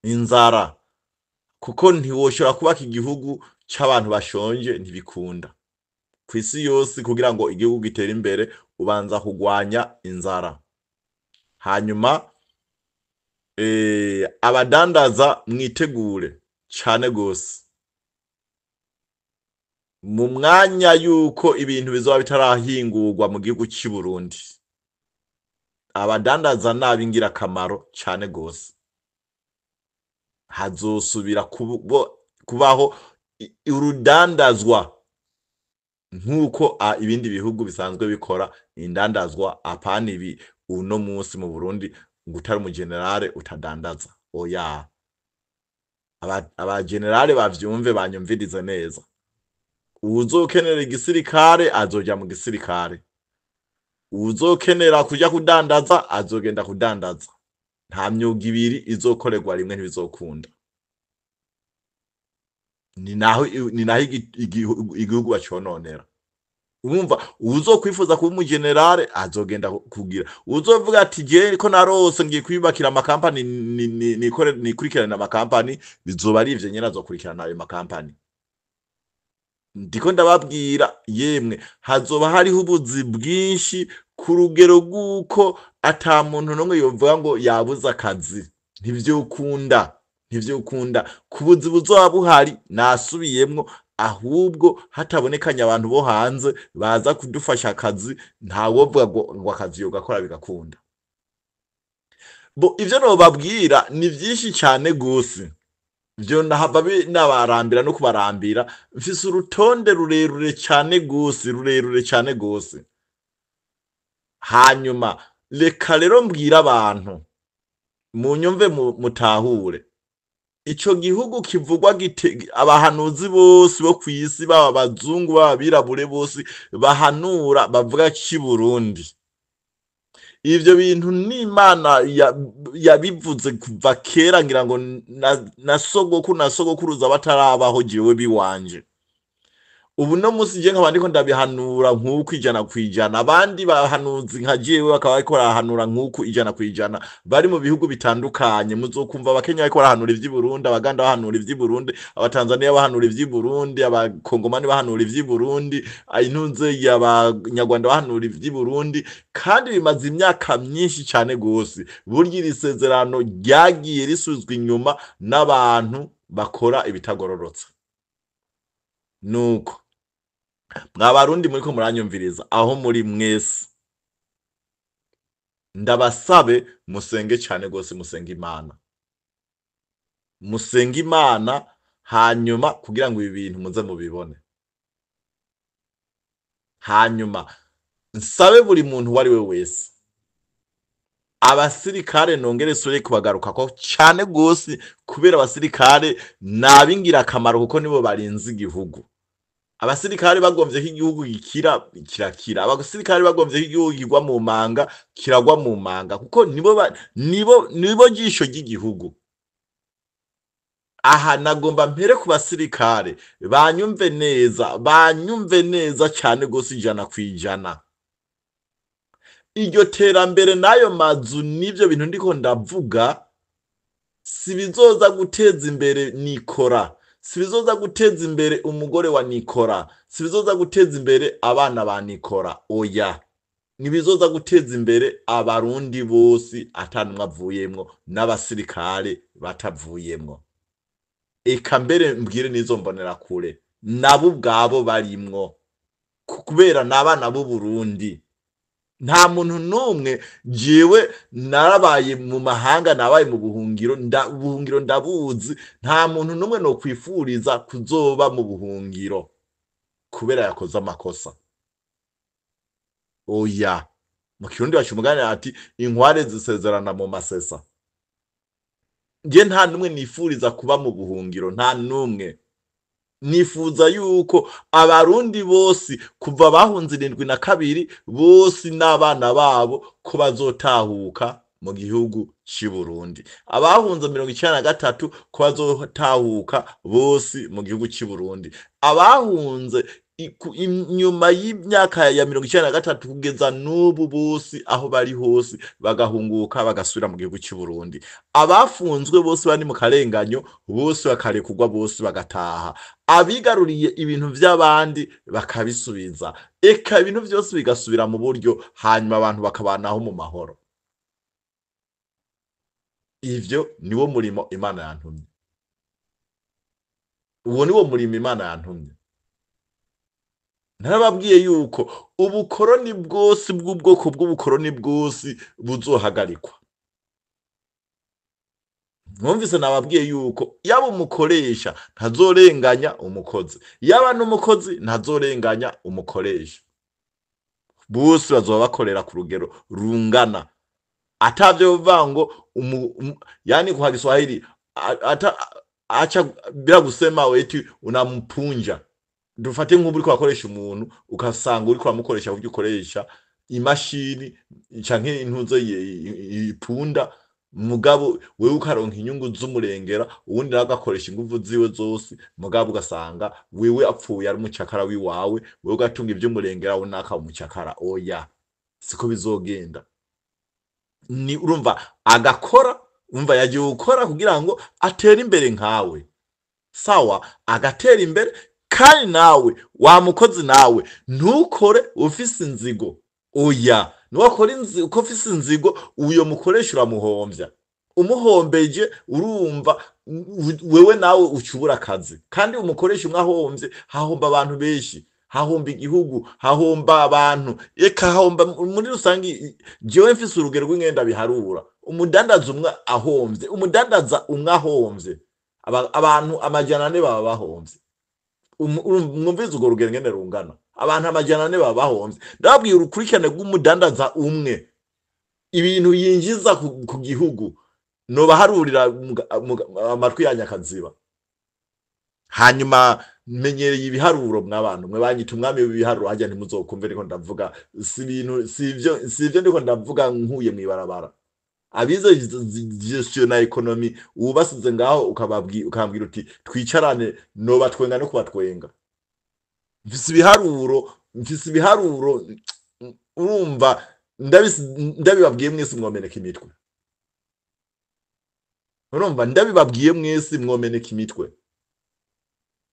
Inzara, kuko ntiwoshobora kubaka igihugu c'abantu bashonje, ntibikunda. Kw'isi yose kugira ngo igihugu gitere imbere ubanza kurwanya inzara. Hanyuma abadandaza mwitegure cane gose mu mwanya yuko ibintu bizoba bitarahingurwa mu gihugu cy'i Burundi. Abadandaza nabi ingirakamaro cane gose. Hazosubira kubaho urudandazwa nk'uko ibindi bihugu bisanzwe bikora indandazwa, apana ibi uno munsi mu Burundi ngo utari umugenerale utadandaza, oya. Abagenerale bavyumve, banyumvirize neza: uwuzokenera igisirikare azoja mu gisirikare, uwuzokenera kuja kudandaza azogenda kudandaza. Nta myuga ibiri izokorerwa rimwe, ntibizokunda. Ni naho igihugu bacononera. Urumva, uwuzokwifuza kuba umugenerale azogenda kugira, uwuzovuga ati jewe ko narose ngiye kwiyubakira amakampani, nikurikirane amakampani, bizoba ari ivyo nyene, azokurikirana ayo makampani. Ndiko ndababwira yemwe, hazoba hariho ubuzi bwinshi ku rugero rw'uko ata muntu n'umwe yovuga ngo yabuze akazi. Ntivyokunda, ntivyokunda. Ku buzi buzoba buhari, nasubiyemwo, ahubwo hatabonekanye abantu bo hanze baza kudufasha akazi, ntawovuga ngo akazi yogakora bigakunda. Bo ivyo nobabwira ni vyinshi cane gose. Vyo nahava binabarambira no kubarambira. Mfise urutonde rurerure cane gose, rurerure cane gose. Hanyuma reka rero mbwire abantu munyumve, mutahure ico gihugu kivugwa gite. Abahanuzi bose bo kw'isi, baba abazungu, baba abirabure, bose bahanura bavuga c'i Burundi. Ivyo bintu n'Imana yabivuze kuva kera, ngira ngo na sogokuru na sogokuruza batarabaho. Jewe biwanje ubu no musi je nkaba ndiko ndabihanura nk'uku 100%. Abandi bahanuzi nka jewe bakaba bariko barahanura nk'uku 100%, bari mu bihugu bitandukanye. Muzokumva Abakenya bariko barahanura ivy'i Burundi, Abaganda bahanura ivy'i Burundi, Abatanzaniya bahanura ivy'i Burundi, Abakongomani bahanura ivy'i Burundi, intuze y'Abanyarwanda bahanura ivy'i Burundi. Kandi bimaze imyaka myinshi cane gose. Burya iri sezerano ryagiye risubizwa inyuma n'abantu bakora ibitagororotse. Nuko mwa Barundi muriko muranyumviriza, aho muri mwese, ndabasabe musenge cane gose, musenge Imana, musenge Imana, hanyuma kugira ngo ibi bintu muze mubibone. Hanyuma nsabe buri muntu uwo ari we wese, abasirikare, nongere sure kubagarukako cane gose, kubera abasirikare nab'ingirakamaro, kuko nibo barinze igihugu. Abasirikare bagomvye ko igihugu gikira, kirakira. Abasirikare bagomvye ko igihugu kigwa mu manga, kiragwa mu manga, kuko nibo jisho ry'igihugu. Aha nagomba mpere ku basirikare, banyumve neza, banyumve neza cane gose, 100%. Iryo terambere n'ayo mazu n'ivyo bintu ndiko ndavuga si bizoza guteza imbere Nikora, si bizoza guteza imbere umugore wa Nikora, si bizoza guteza imbere abana ba Nikora. Oya, nibizoza guteza imbere Abarundi bose atanumwe avuyemwo, n'abasirikare batavuyemwo. Eka mbere mbwire n'izo mbonerakure, nabo ubwabo barimwo, kubera n'abana b'Uburundi. Nta muntu n'umwe. Jewe narabaye mu mahanga, nabaye mu buhungiro, ubuhungiro ndabuzi. Nta muntu n'umwe nokwifuriza kuzoba mu buhungiro kubera yakoze amakosa. Oya, mu Kirundi baca umugani ati: "Inkware zisezerana mu masesa." Nje nta n'umwe nifuriza kuba mu buhungiro, nta n'umwe. Nifuza yuko Abarundi bose kuva bahunze 72 bose n'abana babo ko bazotahuka mu gihugu c'i Burundi, abahunze 93 ko bazotahuka bose mu gihugu c'i Burundi, abahunze inyuma y'imyaka ya 93 kugeza n'ubu bose aho bari hose bagahunguka, bagasubira mu gihugu c'i Burundi, abafunzwe bose bari mu karenganyo bose bakarekurwa, bose bagataha, abigaruriye ibintu vy'abandi bakabisubiza, eka ibintu vyose bigasubira mu buryo, hanyuma abantu bakabanaho mu mahoro. Ivyo niwo murimo Imana yantumye, uwo niwo murimo Imana yantumye. Narababwiye yuko ubukoroni bwose bw'ubwoko bw'ubukoroni bwose buzohagarikwa. Mwumvise, nababwiye yuko yaba umukoresha ntazorenganya umukozi, yaba n'umukozi ntazorenganya umukoresha, bose bazoba bakorera ku rugero rungana, atavyo bivuga ngo yani kwa Kiswahili ata acha bila kusema eti unampunja. Dufate nk'ubu uriko urakoresha umuntu, ugasanga uriko uramukoresha kuburyo ukoresha imashini canke intuzo ipunda, mugabo wewe ukaronka inyungu z'umurengera, uwundi nawe agakoresha inguvu ziwe zose, mugabo ugasanga wewe apfuye ari umucakara wiwawe, wewe ugatunga ivy'umurengera, we naka umucakara. Oya, siko bizogenda. Ni urumva agakora, umva yagiye gukora kugira ngo atere imbere nkawe, sawa, agatera imbere. Kandi nawe wa mukozi, nawe ntukore ufise inzigo. Oya, nuwakora uko ufise inzigo, uyo mukoresha uramuhomvya. Umuhombeje, urumva wewe nawe ucubura akazi. Kandi umukoresha umwe ahomvye, hahomba abantu benshi, hahomba igihugu, hahomba abantu, eka hahomba muri rusangi. Jewe mfise urugero rw'ingenda biharura: umudandaza umwe ahomvye, umudandaza umwe ahomvye, Abantu 400 baba bahomvye. Mwumvize urwo rugero ngene rungana. Abantu 400 baba bahomvye. Ndababwira urukurikirane rw'umudandaza umwe, ibintu yinjiza ku gihugu, nobaharurira amatwi yanyu akaziba. Hanyuma menyereye ibiharuro mw'abantu mwe, banyita umwami w'ibiharuro, harya ntimuzokumve ndiko ndavuga, si ibintu, si ivyo ndiko ndavuga nkuye mw'ibarabara. Abize gestion na économie, ubasize ngaho ukababwira uti twicarane, nobatwenga no kubatwenga. Mfise ibiharuro, mfise ibiharuro, urumva ndabibabwiye mwese mwomeneka imitwe. Urumva ndabibabwiye mwese mwomeneka imitwe.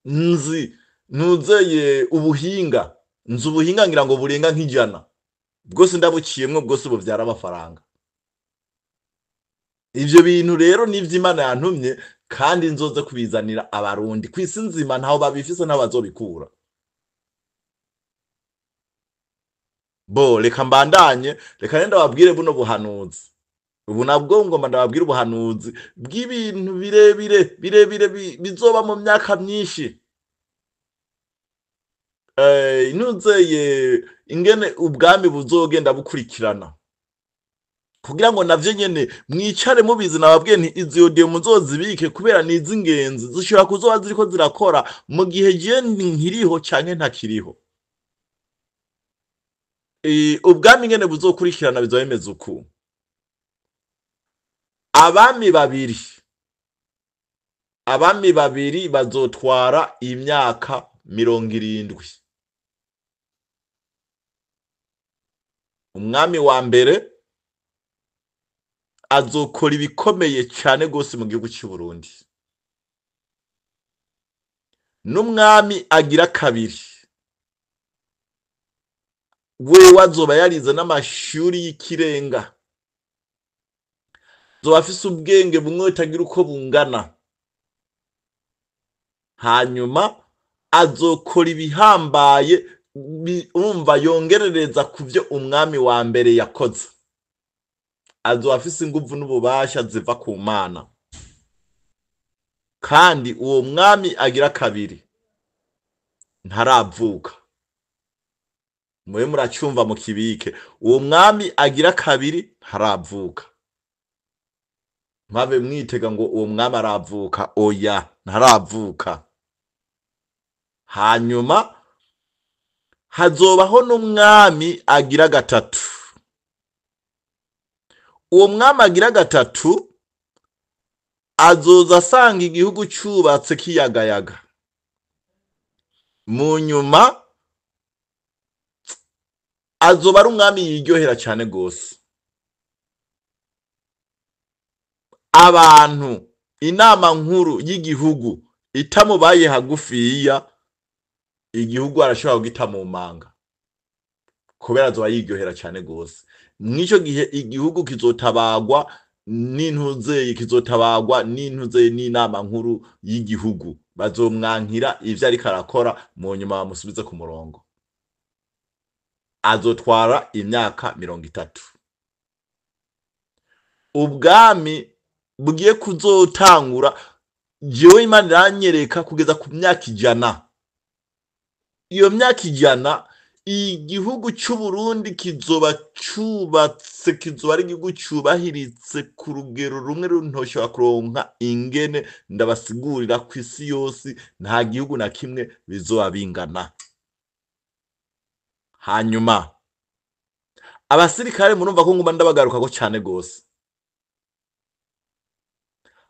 Nzi ntuzeye ubuhinga, nzi ubuhinga ngira ngo burenga nk'ijana bwose ndabuciyemwo, bwose buvyara amafaranga. Ivyo bintu rero nivyo Imana yantumye, kandi nzoze kubizanira Abarundi kw'isi nzima, ntaho babifise, ntaho bazobikura. Bo reka mbandanye, reka rero ndababwire buno buhanuzi. Ubu nabwo ngomba ndababwire ubuhanuzi bw'ibintu birebire birebire bizoba mu myaka myinshi. Nuzeye ingene ubwami buzogenda bukurikirana, kugira ngo navyo nyene mwicare mubizi. Nababwiye nti izi audio muzozibike, kubera ni iz'ingenzi, zishobora kuzoba ziriko zirakora mu gihe je nkiriho canke ntakiriho. Ubwami ingene buzokurikirana bizoba bimeze uku: abami babiri, abami babiri bazotwara imyaka 70. Umwami wa mbere azokora ibikomeye cane gose mu gihugu c'u Burundi, n'umwami agira kabiri wewe azoba yarize n'amashuri y'ikirenga, azoba afise ubwenge bumwe butagira uko bungana. Hanyuma azokora ibihambaye, umva yongerereza ku vyo umwami wa mbere yakoze. Azoba afise inguvu n'ububasha ziva ku Mana. Kandi uwo mwami agira kabiri ntaravuka. Mube muracumva mu kibike, uwo mwami agira kabiri ntaravuka. Mpabe mwitega ngo uwo mwami aravuka, oya ntaravuka. Hanyuma hazobaho n'umwami agira gatatu. Uwo mwami agira gatatu azoza asanga igihugu cubatse kiyagayaga. Mu nyuma azoba ari umwami yiryohera cane gose. Abantu, inama nkuru y'igihugu itamubaye hagufiya, igihugu arashobora kugita mu manga, kubera azoba yiryohera cane gose. Mw'ico gihe igihugu kizotabagwa n'intuzeye, kizotabagwa n'intuzeye n'inama nkuru y'igihugu. Bazomwankira ivyo ariko arakora, mu nyuma bamusubize ku murongo. Azotwara imyaka 30. Ubwami bugiye kuzotangura, jewe Imana iranyereka kugeza ku myaka 100. Iyo myaka 100 igihugu c'u Burundi kizoba cubatse, kizoba ari igihugu cubahiritse ku rugero rumwe runtoshobora kuronka ingene ndabasigurira kw'isi yose, nta gihugu na kimwe bizoba bingana. Hanyuma abasirikare murumva ko nguma ndabagarukako cane gose.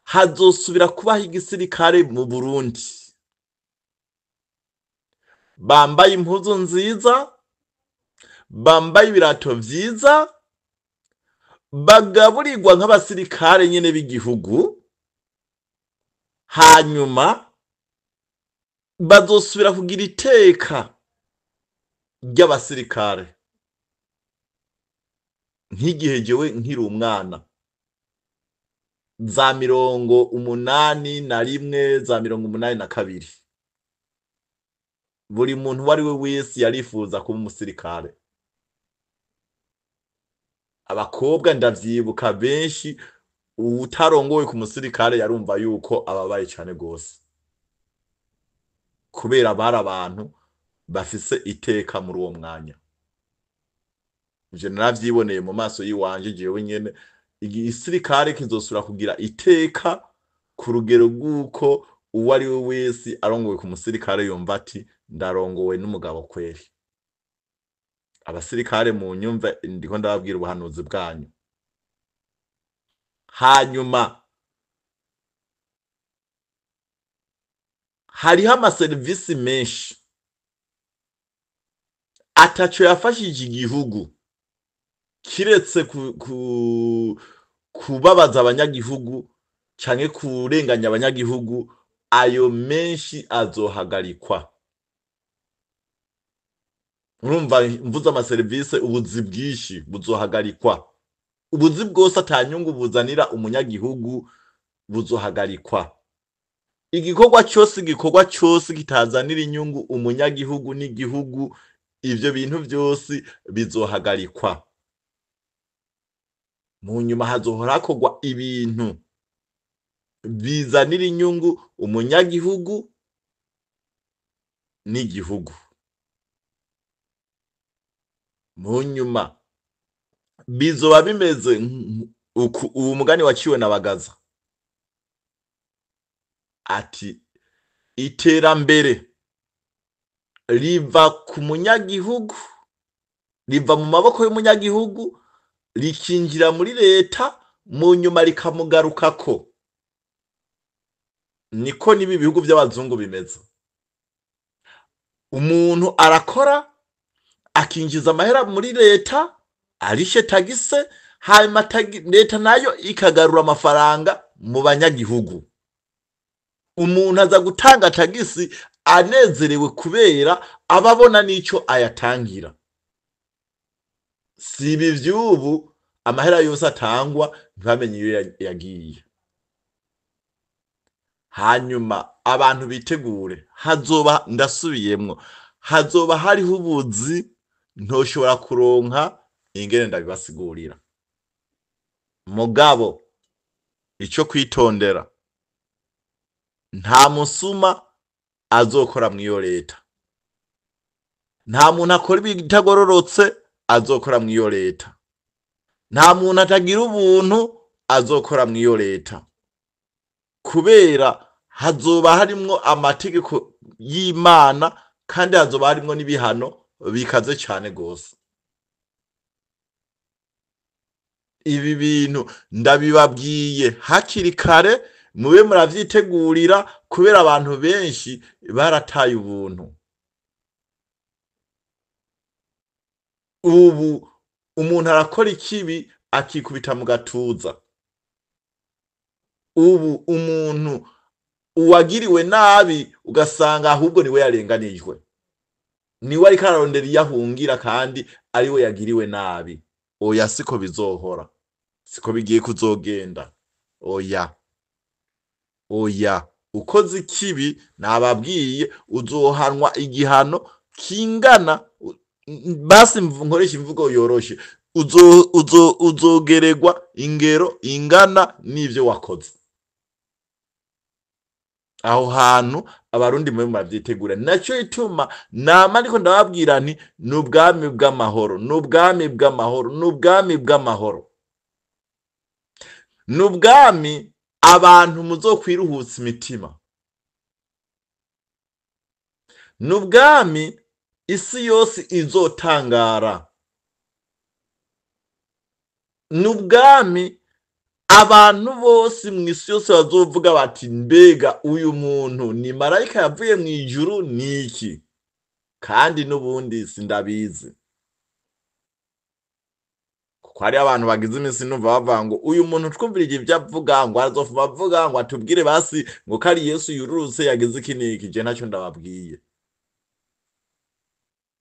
Hazosubira kubaho igisirikare mu Burundi, bambaye impuzu nziza, bambaye ibirato vyiza, bagaburirwa nk'abasirikare nyene b'igihugu. Hanyuma bazosubira kugira iteka ry'abasirikare nk'igihe jewe nkiri umwana, za 81, za 82. Buri muntu uwo ari we wese yarifuza kuba umusirikare. Abakobwa ndavyibuka benshi, Uwutarongowe ku musirikare yarumva yuko ababaye cane gose, kubera bari abantu bafise iteka muri uwo mwanya. Ivyo naravyiboneye mu maso yiwanje jewe nyene. Igisirikare kizosubira kugira iteka ku rugero rw'uko uwo ari we wese arongowe ku musirikare yumva ati ndarongowe n'umugabo kweri. Abasirikare mu nyumve, ndiko ndababwira ubuhanuzi bwanyu. Hanyuma hariho amaserivisi menshi ataco yafashije igihugu kiretse kubabaza abanyagihugu canke kurenganya abanyagihugu. Ayo menshi azohagarikwa. Urumva mvuze amaserivisi, ubuzi bwinshi buzohagarikwa. Ubuzi bwose atanyungu buzanira umunyagihugu buzohagarikwa. Igikorwa cyose kitazanira inyungu umunyagihugu n'igihugu, ivyo bintu vyose bizohagarikwa. Mu nyuma hazohora hakorwa ibintu bizanira inyungu umunyagihugu n'igihugu. Mu nyuma bizoba bimeze uku uwo mugani waciwe na Bagaza ati iterambere riva ku munyagihugu, riva mu maboko y'umunyagihugu, rikinjira muri leta, mu nyuma rikamugarukako. Niko n'ibi bihugu by'abazungu bimeze. Umuntu arakora akinjiza amahera muri leta, arishe tagise, hanyuma leta nayo ikagarura amafaranga mu banyagihugu. Umuntu aza gutanga tagisi anezerewe kubera aba abona n'icyo ayatangira. Si ibi vy'ubu, amahera yose atangwa ntibamenye iyo yagiye. Hanyuma abantu bitegure, hazoba, ndasubiyemwo, hazoba hariho ubuzi ntoshobora kuronka ingene ndabibasigurira. Mugabo ico kwitondera, nta musuma azokora mw'iyo leta, nta muntu akora ibitagororotse azokora mw'iyo leta, nta muntu atagira ubuntu azokora mw'iyo leta, kubera hazoba harimwo amategeko y'Imana kandi hazoba harimwo n'ibihano bikaze cane gose. Ibi bintu ndabibabwiye hakiri kare, mube muravyitegurira, kubera abantu benshi barataye ubuntu. Ubu umuntu arakora ikibi akikubita mu gatuza. Ubu umuntu uwagiriwe nabi ugasanga ahubwo niwe yarenganijwe, niwe ariko ararondera iyo ahungira kandi ariwe yagiriwe nabi. Oya, siko bizohora, siko bigiye kuzogenda. Oya, oya, ukoze ikibi nababwiye uzohanwa igihano kingana, basi nkoresha imvugo yoroshe, uzogeregwa ingero ingana n'ivyo wakoze. Aho hantu abarundi mwe muravyitegura. Naco ituma nama ariko ndababwira nti ni ubwami bw'amahoro, ni ubwami bw'amahoro, ni ubwami bw'amahoro, ni ubwami abantu muzokwiruhutsa imitima, ni ubwami isi yose izotangara, ni ubwami abantu bose mu isi yose bazovuga bati mbega uyu muntu ni marayika yavuye mu ijuru ni iki? Kandi n'ubundi sindabizi, kuko hari abantu bagize iminsi numva bavuga ngo uyu muntu twumvirije ibyo avuga, ngo azofuma avuga ngo atubwire basi ngo ko ari Yesu yururutse yagize iki n'iki. Je ntacyo ndababwiye,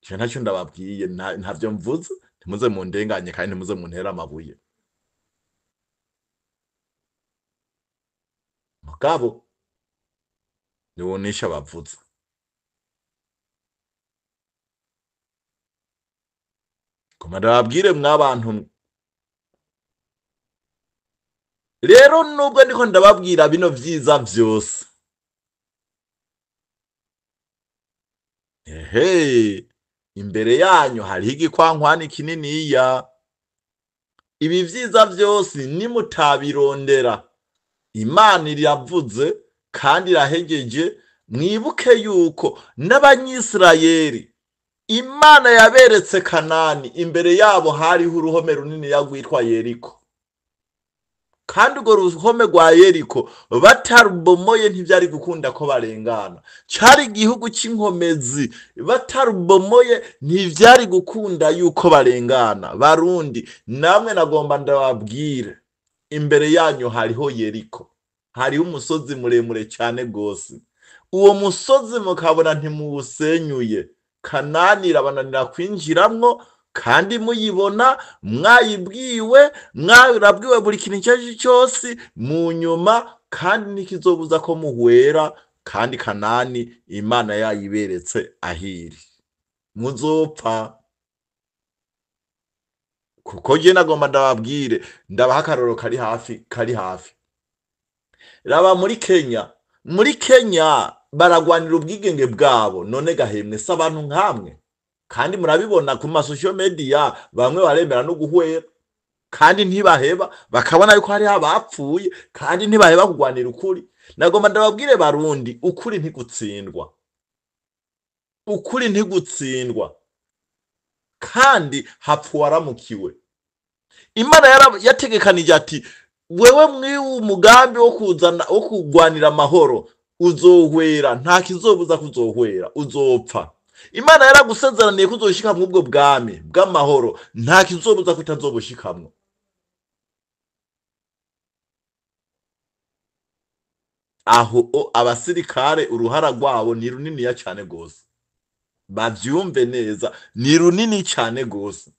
je ntacyo ndababwiye, ntavyo mvuze. Ntimuze mundenganye kandi ntimuze muntere amabuye. Mugabo niwonisha abavuza. Koma ndababwire mwabantu mwe, Rero nubwo ndiko ndababwira bino vyiza vyose, ehe, imbere yanyu hariho igikwankwani kininiya. Ibi vyiza vyose nimutabirondera, Imana iravuze kandi irahegeje. Mwibuke yuko n'Abanyisirayeli Imana yaberetse Kanani, imbere yabo hariho uruhome runiniya rwitwa Yeriko, kandi urwo ruhome rwa Yeriko batarubomoye ntivyari gukunda ko barengana. Cari igihugu c'inkomezi, batarubomoye ntivyari gukunda yuko barengana. Barundi namwe nagomba ndababwire, imbere yanyu hariho Yeriko, hariho umusozi muremure cane gose. Uwo musozi mukabona ntimuwusenyuye, Kanani irabananira kwinjiramwo, kandi muyibona mwayibwiwe, mwarabwiwe buri kintu icyo ari cyo cyose mu nyuma, kandi ntikizobuza ko muhwera, kandi Kanani Imana yayiberetse ahiri. Muzopfa. Kuko je nagomba ndababwire, ndabaha akarorero kari hafi, kari hafi. Raba muri Kenya, muri Kenya baragwanira ubwigenge bwabo, none gahemwe si abantu nkamwe. Kandi murabibona ku ma social media, bamwe baremera no guhwera, kandi ntibaheba, bakabona yuko hariho abapfuye, kandi ntibaheba kugwanira ukuri. Nagomba ndababwire Barundi, ukuri ntigutsindwa, ukuri ntigutsindwa, kandi hapfa uwaramukiwe. Imana yategekanije ati wewe mwiwu umugambi wo kuzana, wo kugwanira amahoro, uzohwera, nta kizobuza kuzohwera, uzopfa. Imana yaragusezeraniye kuzoshika mu ubwo bwami bw'amahoro, nta kizobuza kutazobushikamwo. Aho abasirikare uruhara rwabo ni runiniya cane gose, bavyumve neza, ni runini cane gose.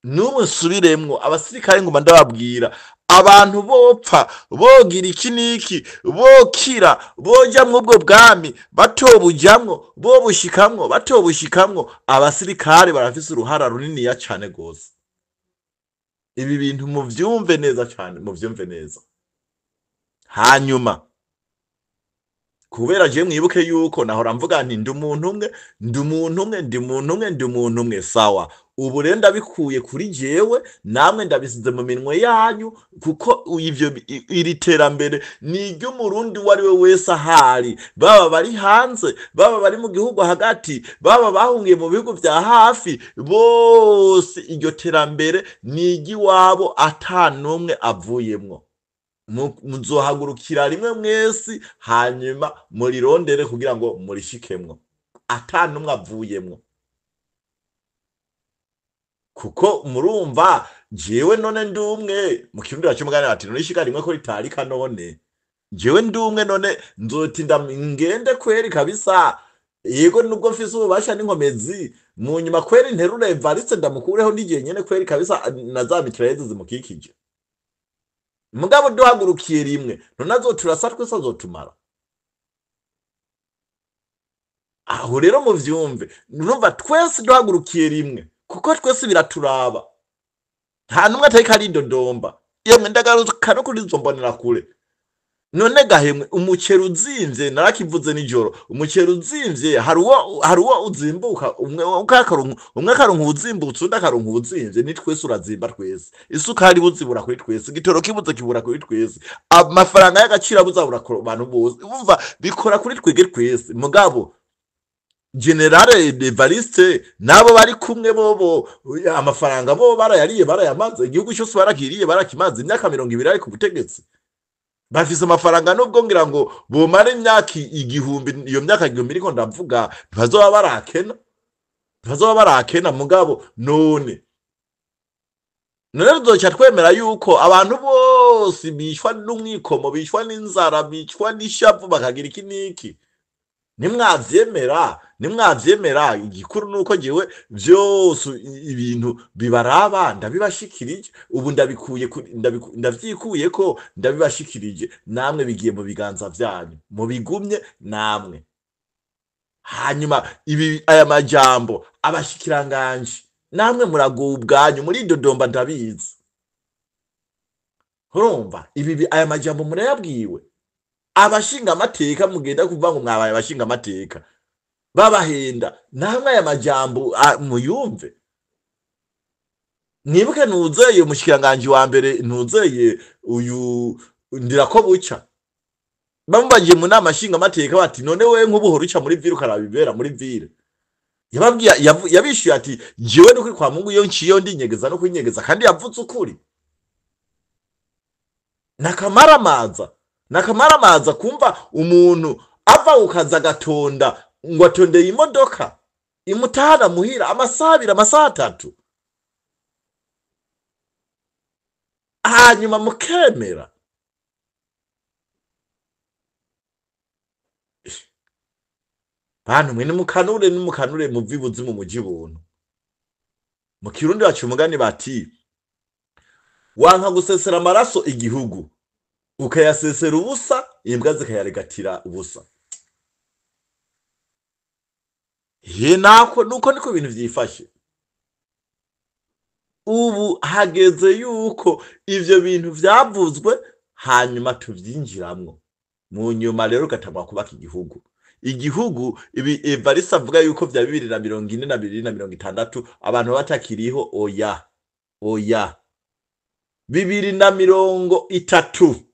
N'ubu nsubiremwo, abasirikare nguma ndababwira, abantu bopfa bogira iki n'iki, bokira boja mw'ubwo bwami, batobujamwo, bobushikamwo, batobushikamwo, abasirikare barafise uruhara runiniya cane gose. Ibi bintu muvyumve neza cane, muvyumve neza. Hanyuma kubera je mwibuke yuko nahora mvuga nti ndi umuntu umwe, ndi umuntu umwe, ndi umuntu umwe, ndi umuntu umwe, sawa. Ubu rero ndabikuye kuri jewe, namwe ndabisize mu minwe yanyu, kuko iri terambere ni iry'Umurundi uwo ari we wese ahari, baba bari hanze, baba bari mu gihugu hagati, baba bahungiye mu bihugu vya hafi, bose iryo terambere ni iry'iwabo ata n'umwe avuyemwo. Muzohagurukira rimwe mwese, hanyuma murirondere kugira ngo murishikemwo ata n'umwe avuyemwo. Kuko murumva jewe none ndi umwe, mu Kirundi bacumugani bati none ishika rimwe ko ritarika, none jewe ndi umwe, none nzotinda ngende kweri kabisa. Yego nubwo mfise ububasha n'inkomezi, mu nyuma kweri nterure Evariste ndamukureho n'igihe nyene kweri kabisa, na za mitrailleuses zimukikije. Mugabo duhagurukiye rimwe, none azoturasa twese azotumara. Aho rero muvyumve, nurumva twese duhagurukiye rimwe, kuko twese biraturaba. Nta numwe atariko aridodomba. Yemwe ndagaruka no kuri izo mbonerakure. None gahemwe umuceri uzimvye, narakivuze nijoro, umuceri uzimvye hari uwo uzimbuka, umwe akaronka uwuzimbutse, undi akaronka uwuzimvye, ni twese urazimba twese. Isukari ibuze ibura kuri twese, igitoro kibuze kibura kuri twese, amafaranga y'agaciro abuze abura ku bantu bose. Urumva bikora kuri twebwe twese. Mugabo General Evariste nabo bari kumwe bobo amafaranga bo barayariye, barayamaze, igihugu cyose barakiriye, barakimaze imyaka 20 ari ku butegetsi. Bafise amafaranga nubwo ngira ngo bomara imyaka igihumbi, iyo myaka igihumbi iriko ndavuga ntibazoba barakena, ntibazoba barakena. Mugabo none tuzoca twemera yuko abantu bose bicwa n'umwikomo, bicwa n'inzara, bicwa n'ishavu, bakagira iki n'iki. Nimwavyemera, nimwavyemera, igikuru nuko jewe vyose ibintu bibaraba ndabibashikirije, ubu ndavyikuyeko, ndabibashikirije, namwe bigiye mu biganza vyanyu, mubigumye namwe. Hanyuma aya majambo abashikiranganje namwe muragowe ubwanyu, muri dodomba ndabizi. Urumva ibi aya majambo murayabwiwe. Abashinga amateka mugenda kuvuga ngo mwabaye abashinga amateka babahenda, namwe aya majambo muyumve. Mwibuke ntuzeye umushikiranganji wa mbere, ntuzeye uyu Ndirakobuca, bamubagiye mu nama nshinga amateka bati none wewe nk'ubuhoro uca muri ville ukaraba muri ville. Yababwiye, yabishuye ati jewe nukuri kwa Mungu iyo nciyo ndinyegeza no kwinyegeza, kandi yavuze ukuri. Nakamaramaza, nakamaramaza kumva umuntu ava ukaza agatonda ngo atondeye imodoka imutahana muhira amasaha abiri, amasaha atatu, hanyuma mukemera. Bantu mwe nimukanure, nimukanure muvi buzimu muji buntu. Mu Kirundi baca umugani bati wanka gusesera amaraso igihugu ukayasesera ubusa, imbwa zikayaregatira ubusa. Ye nako nuko niko ibintu vyifashe. Ubu hageze yuko ivyo bintu vyavuzwe hanyuma tuvyinjiramwo. Mu nyuma rero gatangwa kubaka igihugu. Igihugu ibi Evariste avuga yuko vya 2040 na 2060 abantu batakiriho, oya oya, 2030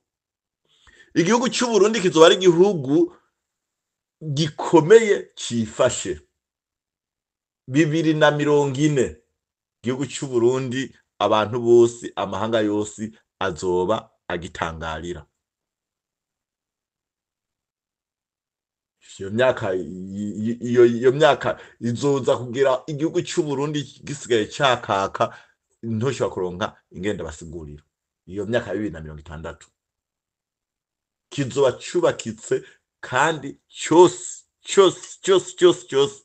igihugu cy'u Burundi kizoba ari igihugu gikomeye cifashe. 2040 igihugu cy'u Burundi abantu bose amahanga yose azoba agitangarira. Iyo myaka iyo myaka izoza kugira igihugu cy'u Burundi gisigaye cakaka, ntoshobora kuronka ingenda basigurira. Iyo myaka 2060 kizoba cubakitse kandi cyose cyose cyose cyose cyose.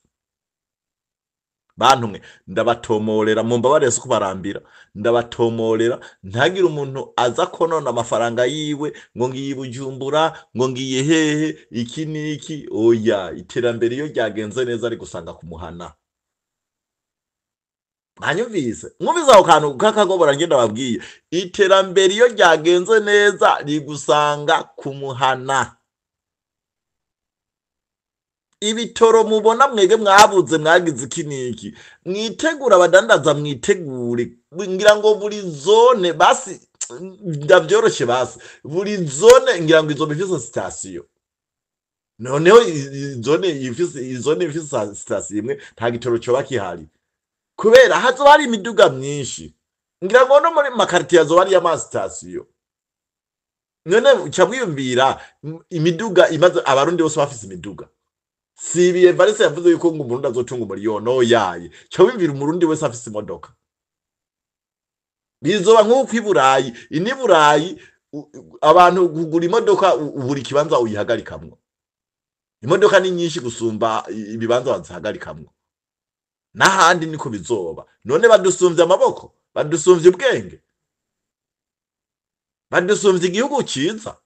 Bantu mwe ndabatomorera, mumbabarire si kubarambira, ndabatomorera ntagire umuntu aza konona amafaranga yiwe ngo ngiye Bujumbura, ngo ngiye hehe, iki niki. Oya, iterambere iyo ryagenze neza ari gusanga kumuhana. Mwanyumvise? Mwumvise ako kantu k'akagobora ngenda babwiye? Iterambere iyo ryagenze neza rigusanga kumuhana. Ibitoro mubona mwege mwabuze mwagize iki niki, mwitegura abadandaza, mwitegure ngira ngo buri zone basi ndavyoroshe, basi buri zone ngira ngo izoba ifise sitasiyo. Noneho zone ifise, zone ifise sitasiyo imwe nta gitoro coba kihari, kubera hazoba hari imiduga myinshi. Ngira ngo no muri makaritiye hazoba hariyo amasitasiyo. None uca mwiyumvira imiduga imaze, abarundi bose bafise imiduga. Si ibi Evariste yavuze yuko ngo umurundi azotunga umuriyoni, oyaye. Ca wiyumvira umurundi wese afise imodoka. Bizoba nk'uko i Burayi, ini Burayi abantu kugura imodoka ubura ikibanza uyihagarikamwo. Imodoka ni nyinshi gusumba ibibanza bazihagarikamwo. N'ahandi niko bizoba. None badusumvye amaboko, badusumvye ubwenge, badusumvye igihugu ciza.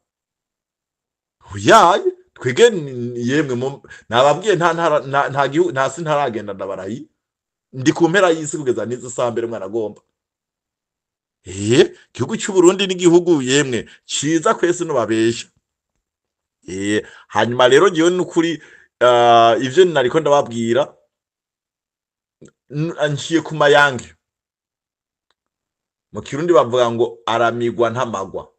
Oyaye, twege yemwe nababwiye nta nta nta gihugu nta si ntaragenda ndabarayi. Ndi ku mpera y'isi kugeza n'izi saa mbere mwana agomba. Igihugu cy'u Burundi ni igihugu yemwe ciza kwese no babesha. Hanyuma rero jewe nukuri ivyo nariko ndababwira nciye ku mayange. Mu Kirundi bavuga ngo aramigwa ntamagwa.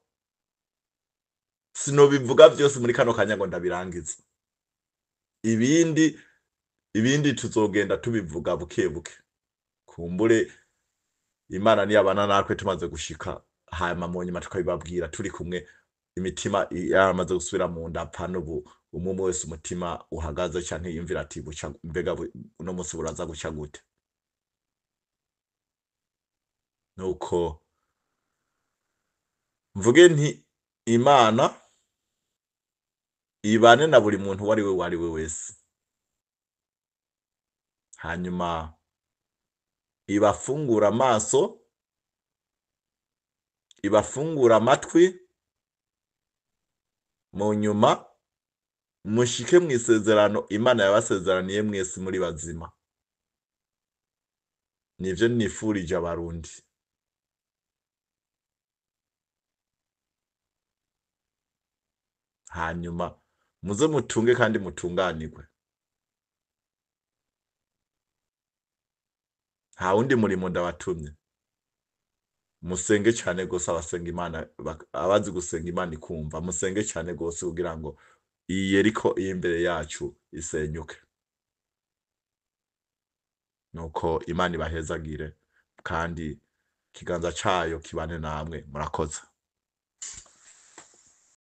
Sinobivuga vyose muri kano kanya ngo ndabirangiza. Ibindi tuzogenda tubivuga buke buke. Kumbure Imana niyabana natwe tumaze gushika, hanyuma mu nyuma tukabibabwira turi kumwe, imitima yaramaze gusubira mu nda, apfa n'ubu umwe wese umutima uhagaze canke yiyumvira ati buca mbega uno munsi buraza guca gute. Nuko mvuge nti Imana ibane na buri muntu uwo ari we uwo ari we wese, hanyuma ibafungura amaso, ibafungura amatwi, mu nyuma mushike mw'isezerano Imana yabasezeraniye mwese muri bazima. Nivyo nifurije abarundi. Hanyuma muze mutunge kandi mutunganirwe. Nta wundi murimo ndabatumye. Musenge cane gose abasenga Imana, abazi gusenga Imana ikumva, musenge cane gose kugira ngo iyi Yeriko iri imbere yacu isenyuke. Nuko Imana ibahezagire kandi ikiganza cayo kibane namwe. Murakoze.